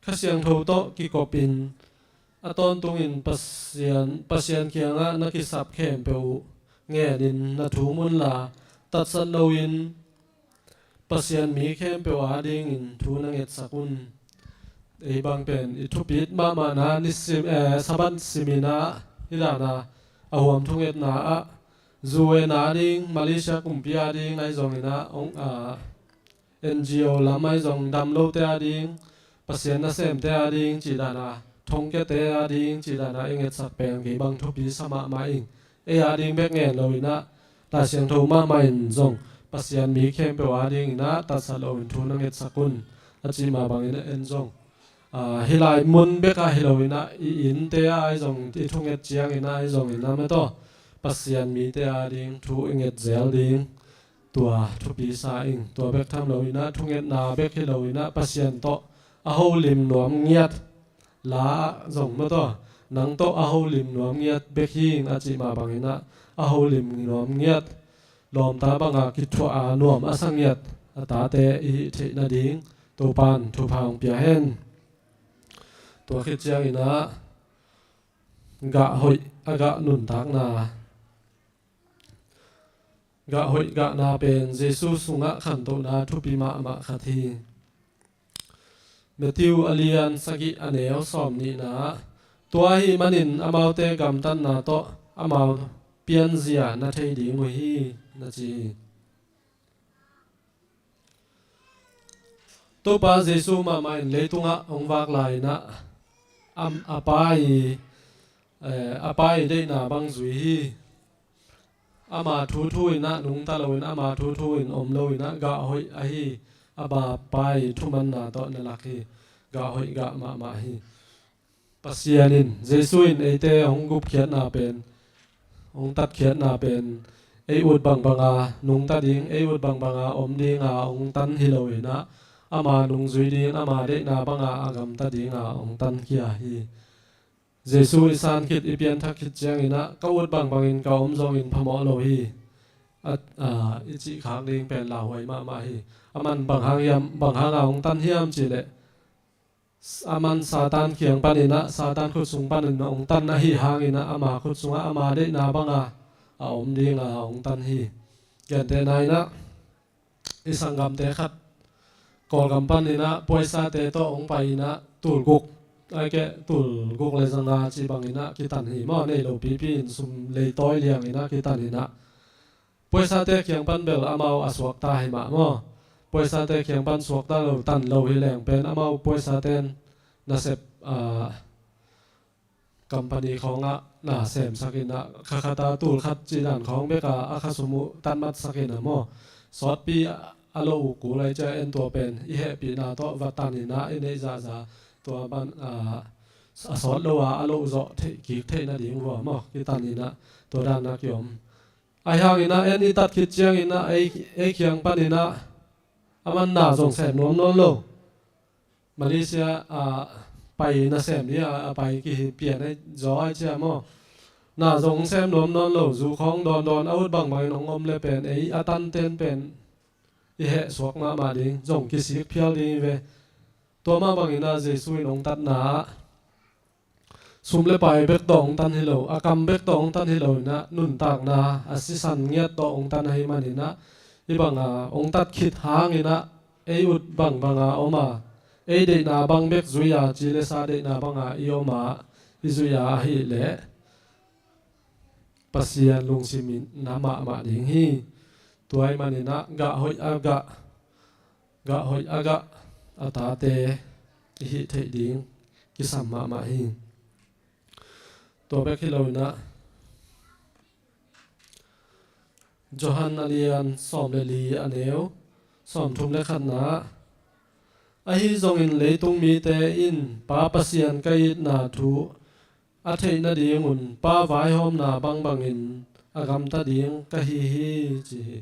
Kha Siangtho tawh kikopin a tawntungin Pasian, Pasian kiangah na kisap khempeuh uh ngenin na thum unla, tatsat loin Pasian mi khempeuh adingin thu na ngetsak un. Ei bang pen i thupit mahmahna nisim, eh, Sabbath siminah hi dana a huam thungetna ah U N ading, Malaysia kumpi ading ai zonginah ong, ah, N G O lam ai zong dam lote ading, Pasian nasemte ading cih dana, thongkiate ading cih dana i ngetsak pen kei bang thupi sa mahmah ing. Ei ading bek ngen lo inah Lai Siangtho mahmah in zong Pasian mi khempeuh ading inah tatsat loin thu na ngetsak un a cih mah bangin en zong, ah, hih lai mun bekah hi lo inah i innte ah ai zong i thunget ciang inah ai zong inah mataw Pasian mite ading thu i nget zel ding. Tua thupi sa ing. Tua bek tham lo inah thungetna bek hi lo inah Pasian tawh a holim nuam ngiat. La ah zong mataw, nang tawh a holim nuam ngiat bek hi ing a cih mah bang inah a holim nuam ngiat, lawmta banga kithuah a nuam a sa ngiat a tate i hih theih nading Topan thupha hong pia hen. Tua khit ciang inah gah hoih a gah nuntakna, gah hoih gahna pen Jesu sungah khantohna thupi mahmah khat hi. Matthew a lian sagih a neu sawm nihna ah, tua ahih manin amaute gamtatna tawh amau pianzia na thei ding uh hi, na ci hi. Topa Jesu mahmah in leitungah hong vak lai-inah, am, a Pa i, eh, a Pa i deihna bang zui hi. Ama thu thu inah nungta loin, ama thu thu in om loinah gah hoih ahi, a Pa i thumanna tawh na lak hi. Gah hoih gah mahmah hi. Pasian in, Jesu in eite hong gupkhiatna pen, hong tatkhiatna pen, ei ut bangbanga nungta ding, ei ut bangbanga om dinga hong tan hi loinah, ama nungzui ding, ama deihna banga a gamta dinga hong tankhia hi. Jesu i san khit, i pianthak khit cianginah, ka ut bangbangin ka om zongin phamawh lo hi, a, a, i cihkhak ding pen lauhuai mahmah hi. Aman bang hang hiam, bang hanga hong tan hiam cihleh, aman Satan kiang paninah, Satan khut sung panin hong tan ahi hanginah, ama khut sungah ama deihna banga a om dinga hong tan hi. Gentehna inah, i sanggamte khat Kawlgam paninah puaisate tawh hong pai inah, tulguk, aike tulguk le zanga ci banginah kitan hi maw, nei lo pipi in sum leitawi lianginah kitan inah, puaisate kiang pan bel amau a suakta hi mah maw. Puaisate kiang pan suakta lo, tan lo hi leng pen amau puaisaten nasep, ah, company khawngah na semsak inah, khakhata tul khat cih dan khawng beka a khasum uh tanmatsak inah maw, sawtpi a lo uh kul ai cia, en tua pen i hehpihna tawh va tan inah i neih zahzah, tua ban, ah, a sawt lo a a lo zawh theih kik theih nading vua maw, kitan inah tua dan a kiom. Ahi hanginah en i tat khit cianginah ei, ei kiang paninah aman na zong sem nuam nawn lo. Malaysia a pai nasem hi a, a pai kihi pian ahi zaw ai cia maw. Na zong sem nuam nawn lo, zu khawng dawndawn a ut bangbangin hong om le pen ei a tanten pen i heh suak mahmah ding, zong kisik phial ding hi ve. Tua mah banginah Jesu in hong tatna ah sum le pai bek tawh hong tan hi lo, a kam bek tawh hong tan hi lo inah, nuntakna a sisan ngiat tawh hong tan ahi maninah, i banga hong tat khit hanginah ei ut bangbanga om a, ei deihna bang bek zui a, ci le sa deihna banga i om a, i zui a ahih leh Pasian lungsim in na mahmah ding hi. Tua ahih maninah gah hoih a gah, gah hoih a gah a tate i hih theih ding kisam mahmah hi. Tua bek hi loinah Johan a lian sawm le li a neu sawm thum le khatna ah, ahi zongin leitung mite in Pa Pasian ka itna thu a theih nadingun Pa vaihawmna bangbangin a gamta ding ka hi hi, ci hi.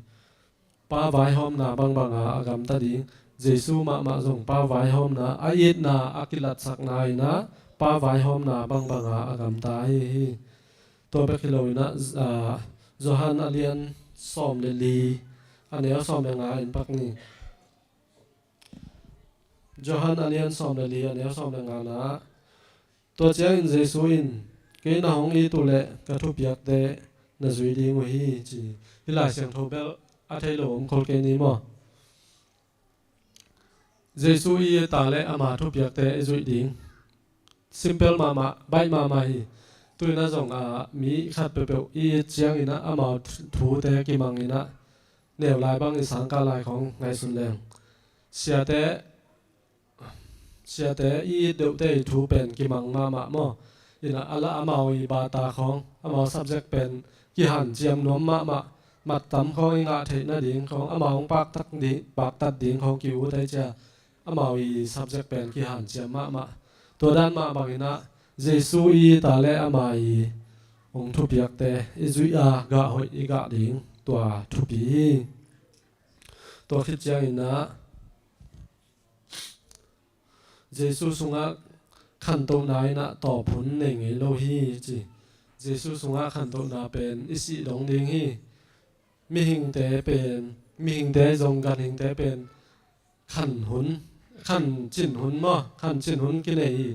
Pa vaihawmna bangbanga a gamta ding. Jesu mahmah zong Pa vaihawmna, a itna a kilatsakna inah Pa vaihawmna bangbanga a gamta ahi hi. Tua bek hi loinah, ah, Johan a lian sawm le li a neu sawm le nga in pak ni. Johan a lian sawm le li a neu sawm le ngana ah, tua ciangin Jesu in, kei na hong it uh leh ka thupiakte na zui ding uh hi, ci hi. Lai Siangtho bel a thei lo om khol kei ni maw. Jesu i it a leh ama thupiakte i zuih ding. Simple mahmah, baih mahmah hi. Tuinah zong a mi khat peuhpeuh i it cianginah amau thute kimanginah neu lai bang i sangkah lai khawng ngaihsun leng. Siate, siate i it deuhte i thu pen kimang mahmah maw. Inah a la amau i bata khawng, amau subject pen kihanciam nuam mahmah, mattam khawng i ngah theih nading khawng, amau hong paktat ding, paktat ding khawng ki-ut ai cia, amau i subject pen kihanciam mahmah. Tua dan mah banginah Jesu i it a leh ama i hong thupiakte i zuih a gah hoih i gah ding tua thupi hi. Tua khit cianginah Jesu sungah khantohna inah tawp hun nei ngei lo hi, ci. Jesu sungah khantohna pen i sih dong ding hi. Mihingte pen, mihingte zong ganhingte pen khan hun, khan cin hun maw, khan cin hun kinei hi.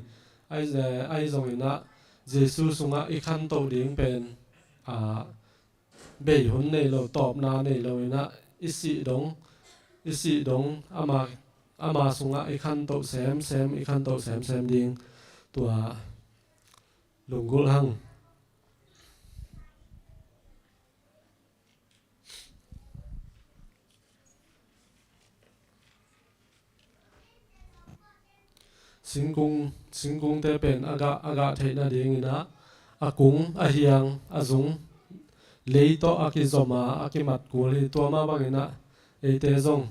Ahi, ahi zonginah Jesu sungah i khantoh ding pen, a, bei hun nei lo, tawpna nei lo inah, i sih dong, i sih dong ama, ama sungah i khantoh semsem, i khantoh semsem ding tua lunggulh hang. Singkung, singkungte pen a gah, a gah theihna dinginah a kung, a hiang, a zung, lei tawh a kizom a, a kimat kul hi. Tua mah banginah eite zong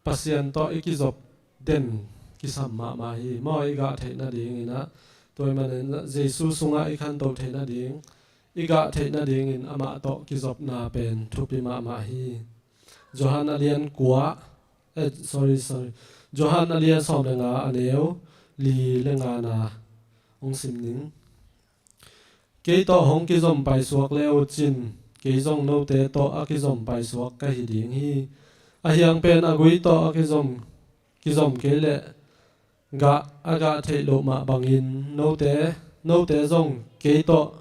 Pasian tawh i kizop den kisam mahmah hi. Maw, i gah theihna dinginah, tua i maninah Jesu sungah i khantoh theihna ding, i gah theihna dingin amah tawh kizopna pen thupi mahmah hi. Johan a lian kua, eh, sorry, sorry. Johan a lian sawm le nga, a neu li le nga na hong sim ning. Kei tawh hong kizom paisuak le uh cin, kei zong note tawh a kizom paisuak ka hi ding hi. A hiang pen a gui tawh a kizom, kizom kei leh gah a gah theih loh mah bangin note, note zong kei tawh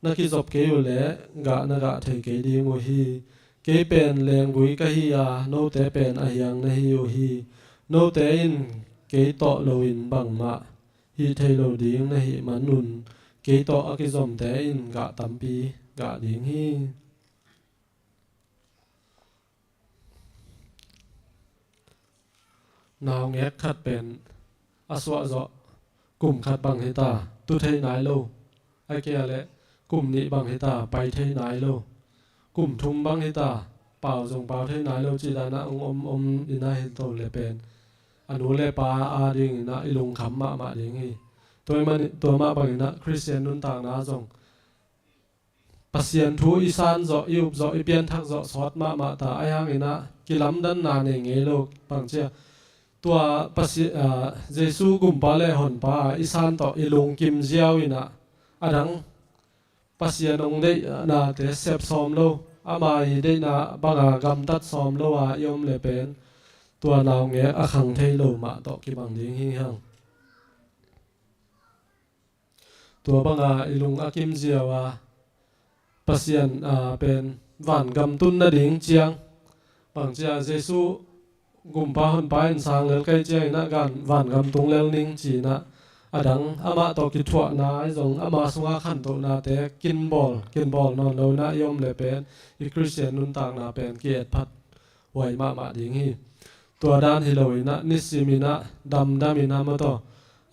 na kizop kei uh leh gah na gah thei kei ding uh hi. Kei pen lenggui ka hi a, note pen a hiang na hi uh hi. Note in kei tawh loin bangmah hih thei lo ding na hih manun kei tawh a kizomte in gah tampi gah ding hi. Naungek khat pen a suah zawh kum khat bang hi ta, tu thei nai lo. Ai kei a leh kum nih bang hi ta, pai thei nai lo. Kum thum bang hi ta, pau zong pau thei nai lo, ci danah hong om om inah hi to le pen a nu le pa a dinginah i lungkham mahmah ding hi. Tua i mani, tua mah banginah Khristian nuntakna zong Pasian thu i san zawh, i up zawh, i pianthak zawh sawt mahmah ta, ahi hanginah kilamdanna nei ngei lo. Bangcia, tua Pasi-, ah, Jesu gumpa le honpa i san tawh i lungkim ziau inah a dang Pasian hong deihnate sep sawm lo, ama i deihna banga gamtat sawm lo a i om le pen tua naungek a khang thei lo mah tawh kibang ding hi hang. Tua banga i lung a kim ziau a, Pasian, a, pen vangam tun nading ciang, bangcia Jesu gumpa honpa in sang lel kei cianginah gan vangam tung lel ning cinah a dang amah tawh kithuahna ahi zong ama sunga khantohnate kinbawl, kinbawl nawn lo inah i om le pen i Khristian nuntakna pen ki-etphat huai mahmah ding hi. Tua dan hi lo inah nisiminah damdam inah mataw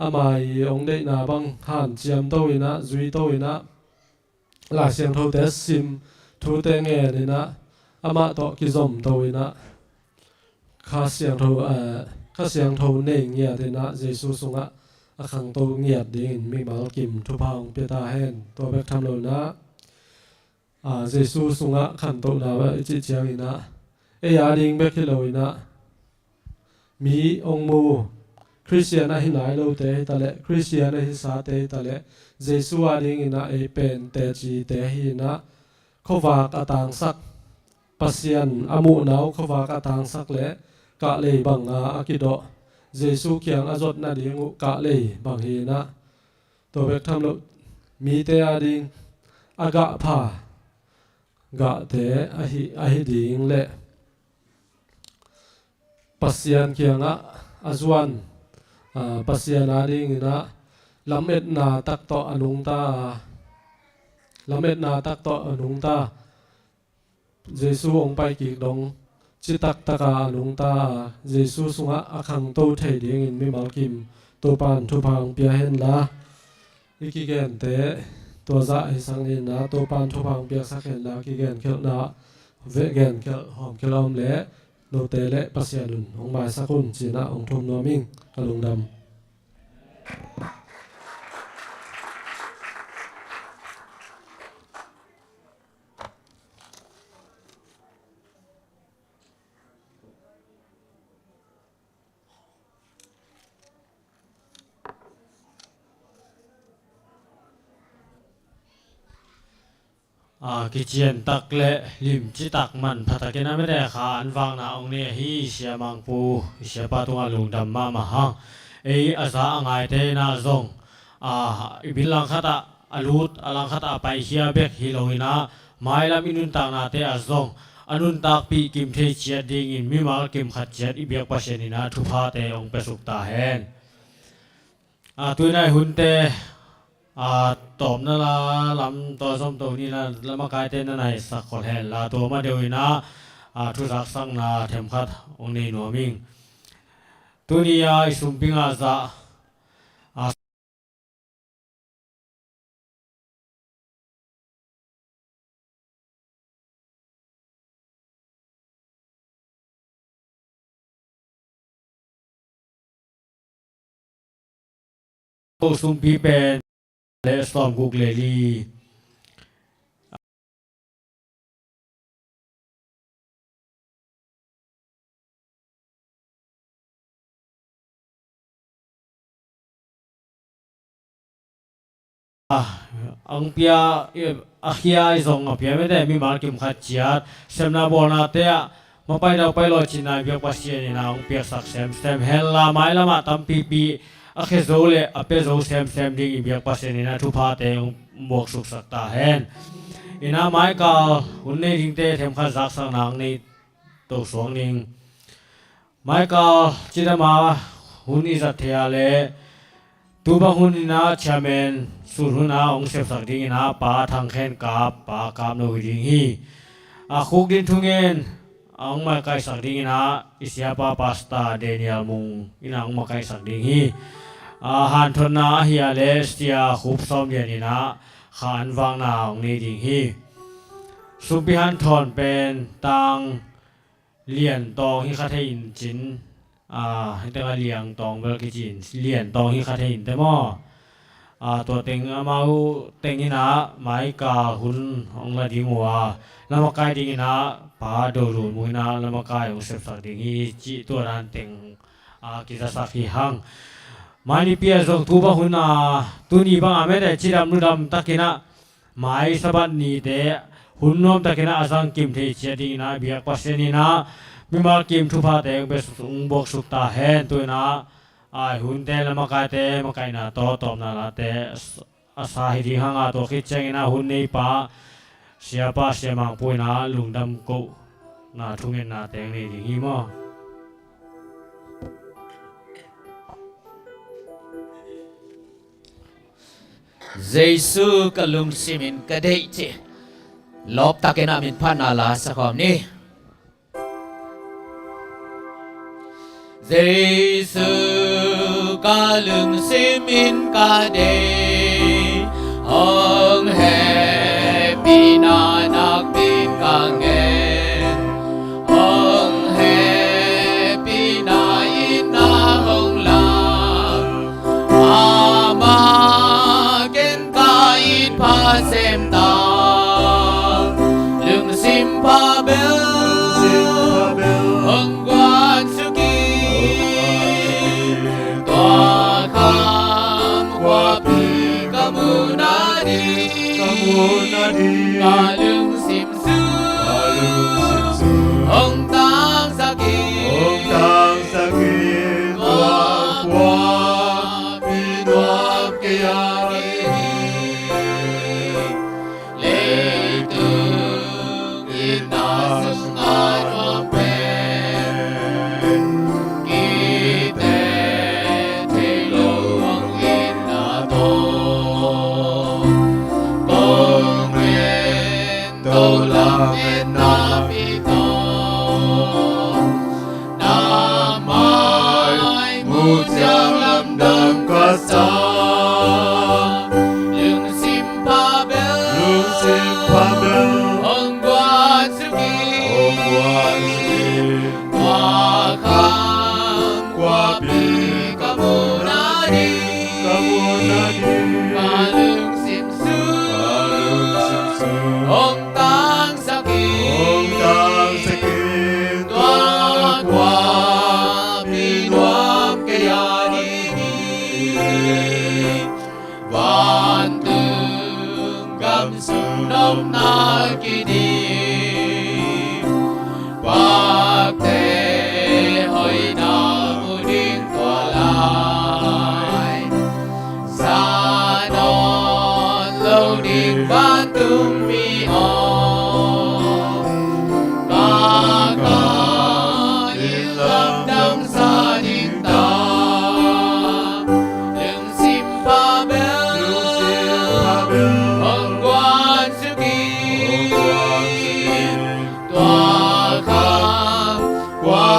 ama i hong deihna bang hanciam to inah, zui to inah, Lai Siangthote sim, thute ngen inah, amah tawh kizom to inah, Kha Siangtho, eh, Kha Siangtho nei ngiat inah Jesu sungah a khangto ngiat dingin mimal kim thupha hong pia ta hen. Tua bek tham lo inah, a, Jesu sungah khantohna i cih cianginah ei a ding bek hi lo inah mi hong mu, Khristian ahi nai lote hi taleh, Khristian ahi sate hi taleh, Jesu a dinginah ei pen tecite hi inah khuavak a tangsak, Pasian a muhna uh khuavak a tangsak le kahlei banga a kidawh, Jesu kiang a zot nading uh kahlei bang hi inah, tua bek tham lo mite a ding a gah pha gahte ahi, ahi ding le Pasian kiangah a zuan, a, Pasian a dinginah lametna tak tawh a nungta a, lametna tak tawh a nungta, Jesu hong pai kik dong citak taka a nungta a, Jesu sungah a khangto thei dingin mimal kim Topan thupha hong pia henla. I kigente tua zah hi sang inah Topan thupha hong piaksak henla, kigenkhelhna, veh genkhelh hawmkhelh a om le note le Pasian un hong maisak un cinah hong thum nuam ing. Ka lungdam. A, kician tak le limci tak manpha takin a mete kha an vakna ong nei ahi Sia Mangpu, Siapa tungah lungdam mahmah hang. Ei a za a ngaite inah zong a, i bil langkhat ah a lut, a langkhat ah a paikhia bek hi lo in ah, mailam i nuntaknate ah zong a nuntakpih kim thei ciat dingin mimal kim khat ciat i biak Pasian in ah thuphate hong piasuk ta hen. A, tu in ah i hunte, a, tawpna la lam tawh zom to ni la, lamakaite na naisak khol hen la, tua ma deuh in ah, a, thuzaksakna themkhat hong nei nuam ing. Tuni a i sumpi ngah zah, a, ko sumpi pen le sawmguk le li. A, ang pia, a khia i zong a pia mete mimal kim khat ciat, semna bawlnate ah mapai dau pai lawh cihna biak Pasian in ah hong piaksak semsem hen la, mailam ah tampipi a khia zo le a pia zo semsem ding i biak Pasian in ah thuphate hong buaksuksak ta hen. In ah maikal hun nei dingte themkhat zaksakna hong nei to suak ning. Maikal cidam a hun i zat thei a le, tu bang hun in ah chairman sun hun ah hong sepsak ding in ah Pa Thang Khen Kap, Pa Kap No hi ding hi. A, Khuk Din Thungen a hong maikaihsak ding in ah i siapa Pastor Daniel Mung in ah hong maikaihsak ding hi. A, hanthotna ahi a le Sia Khup Sawm Lian in ah kha an vakna hong nei ding hi. Sumpi hanthawn pen Tang Lian Tawng hi kha thei in cin, a, hih teng a Lian Tawng bel kici in, Lian Tawng hi kha thei in te maw? A, tua teng amau teng in ah maikal hun hong la ding uh a, lamakai ding in ah Pa Do Lun Mung in ah lamakai hong sepsak ding hi cih tua dan teng, a, kizasak hi hang. Mai Nipi ah zong tu bang hun a, tuni bang a mete cidam ludam takin ah mai Sabbath nite hun nuamtakin ah a zang kim thei ciat ding in ah biak Pasian in ah mimal kim thuphate hong pia suk, hong buaksuk ta hen. Tu in ah a, i hunte lamakaite makaihna tawh tawpna late a sa hi ding hang a, tua khit ciangin ah hun neipa siapa Sia Mang Pu in ah lungdam kohna thungennate hong nei ding hi maw? Jesu ka lungsim in ka deih ci. Lawptakin a min phatna la sakhawm ni. Jesu ka lungsim in ka deih, hong hehpihna nakpi in ka ngen. Hong hehpihna in na hong lam, amah ken ka it pha sem ta. Lungsim pha bel hong guan suk in, tua kham khuapi ka mu nading, ka lungsim sung hong tangsak in, hong tangsak in, tua khuapi nuam kei a hi. Leitung itna sungah nuam pen, kiteh thei lo hong itna tawh, kong ren to lamen napi tawh, na mai mu ciang lamdang ka sa. Lungsim pha bel, lungsim pha bel hong guan suk in, hong guan suk in, tua kham khuapi ka mu nading, ka mu nading, ka lungsim sung, ka lungsim sung hong tangsak in, hong tangsak in, tua khuapi nuam kei a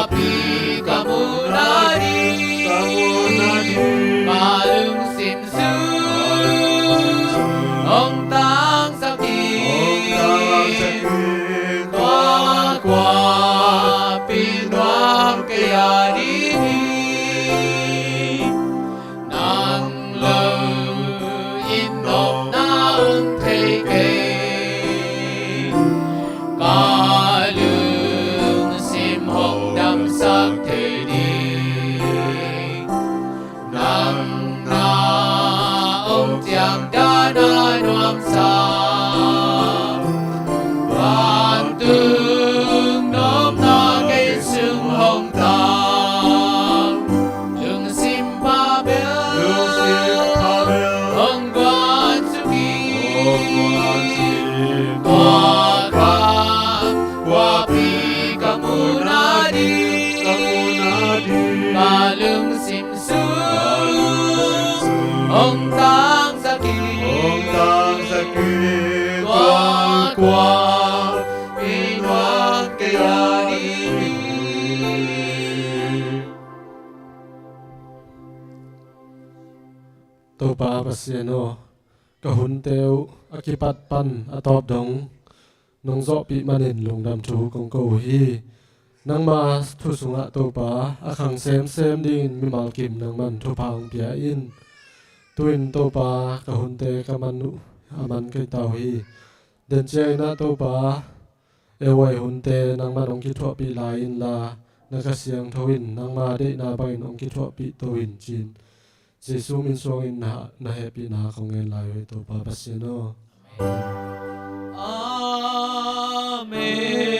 Pi ka muhna ding, ka lungsim sung hong tangsak in, tua khuapi nuam kei a ding hi. Nang lo in nopna om thei kei, ka lungsim hong damsak thei ding. Nang na om ciang dan a nuamsa, vantung nopna kei sung hong tang. Lungsim pha bel, lungsim pha bel, hong guan suk in, hong guan suk in. Tua khuapi ka muhna ding, ka muhna ding, ka lungsim sung hong tangsak in, hong tangsak in. Tua khuapi nuam kei a ding hi. Topa Pasian aw, ka hunte uh a kipat pan a tawp dong nong zawhpih manin lungdam thu kong ko uh hi. Nangma thu sungah Topa, a khang semsem dingin mimal kim nangman thupha hong pia in. Tu-in Topa, ka hunte ka man uh a man kei ta uh hi. Den ciangin ah Topa, ei hunte nangman hong kithuahpih lai inla, na Kha Siangtho in nangma deihna bangin hong kithuahpih to in ci-in Jesu min suangin na, na hehpihna kong ngen lai uh hi, Topa Pasian aw. Amen.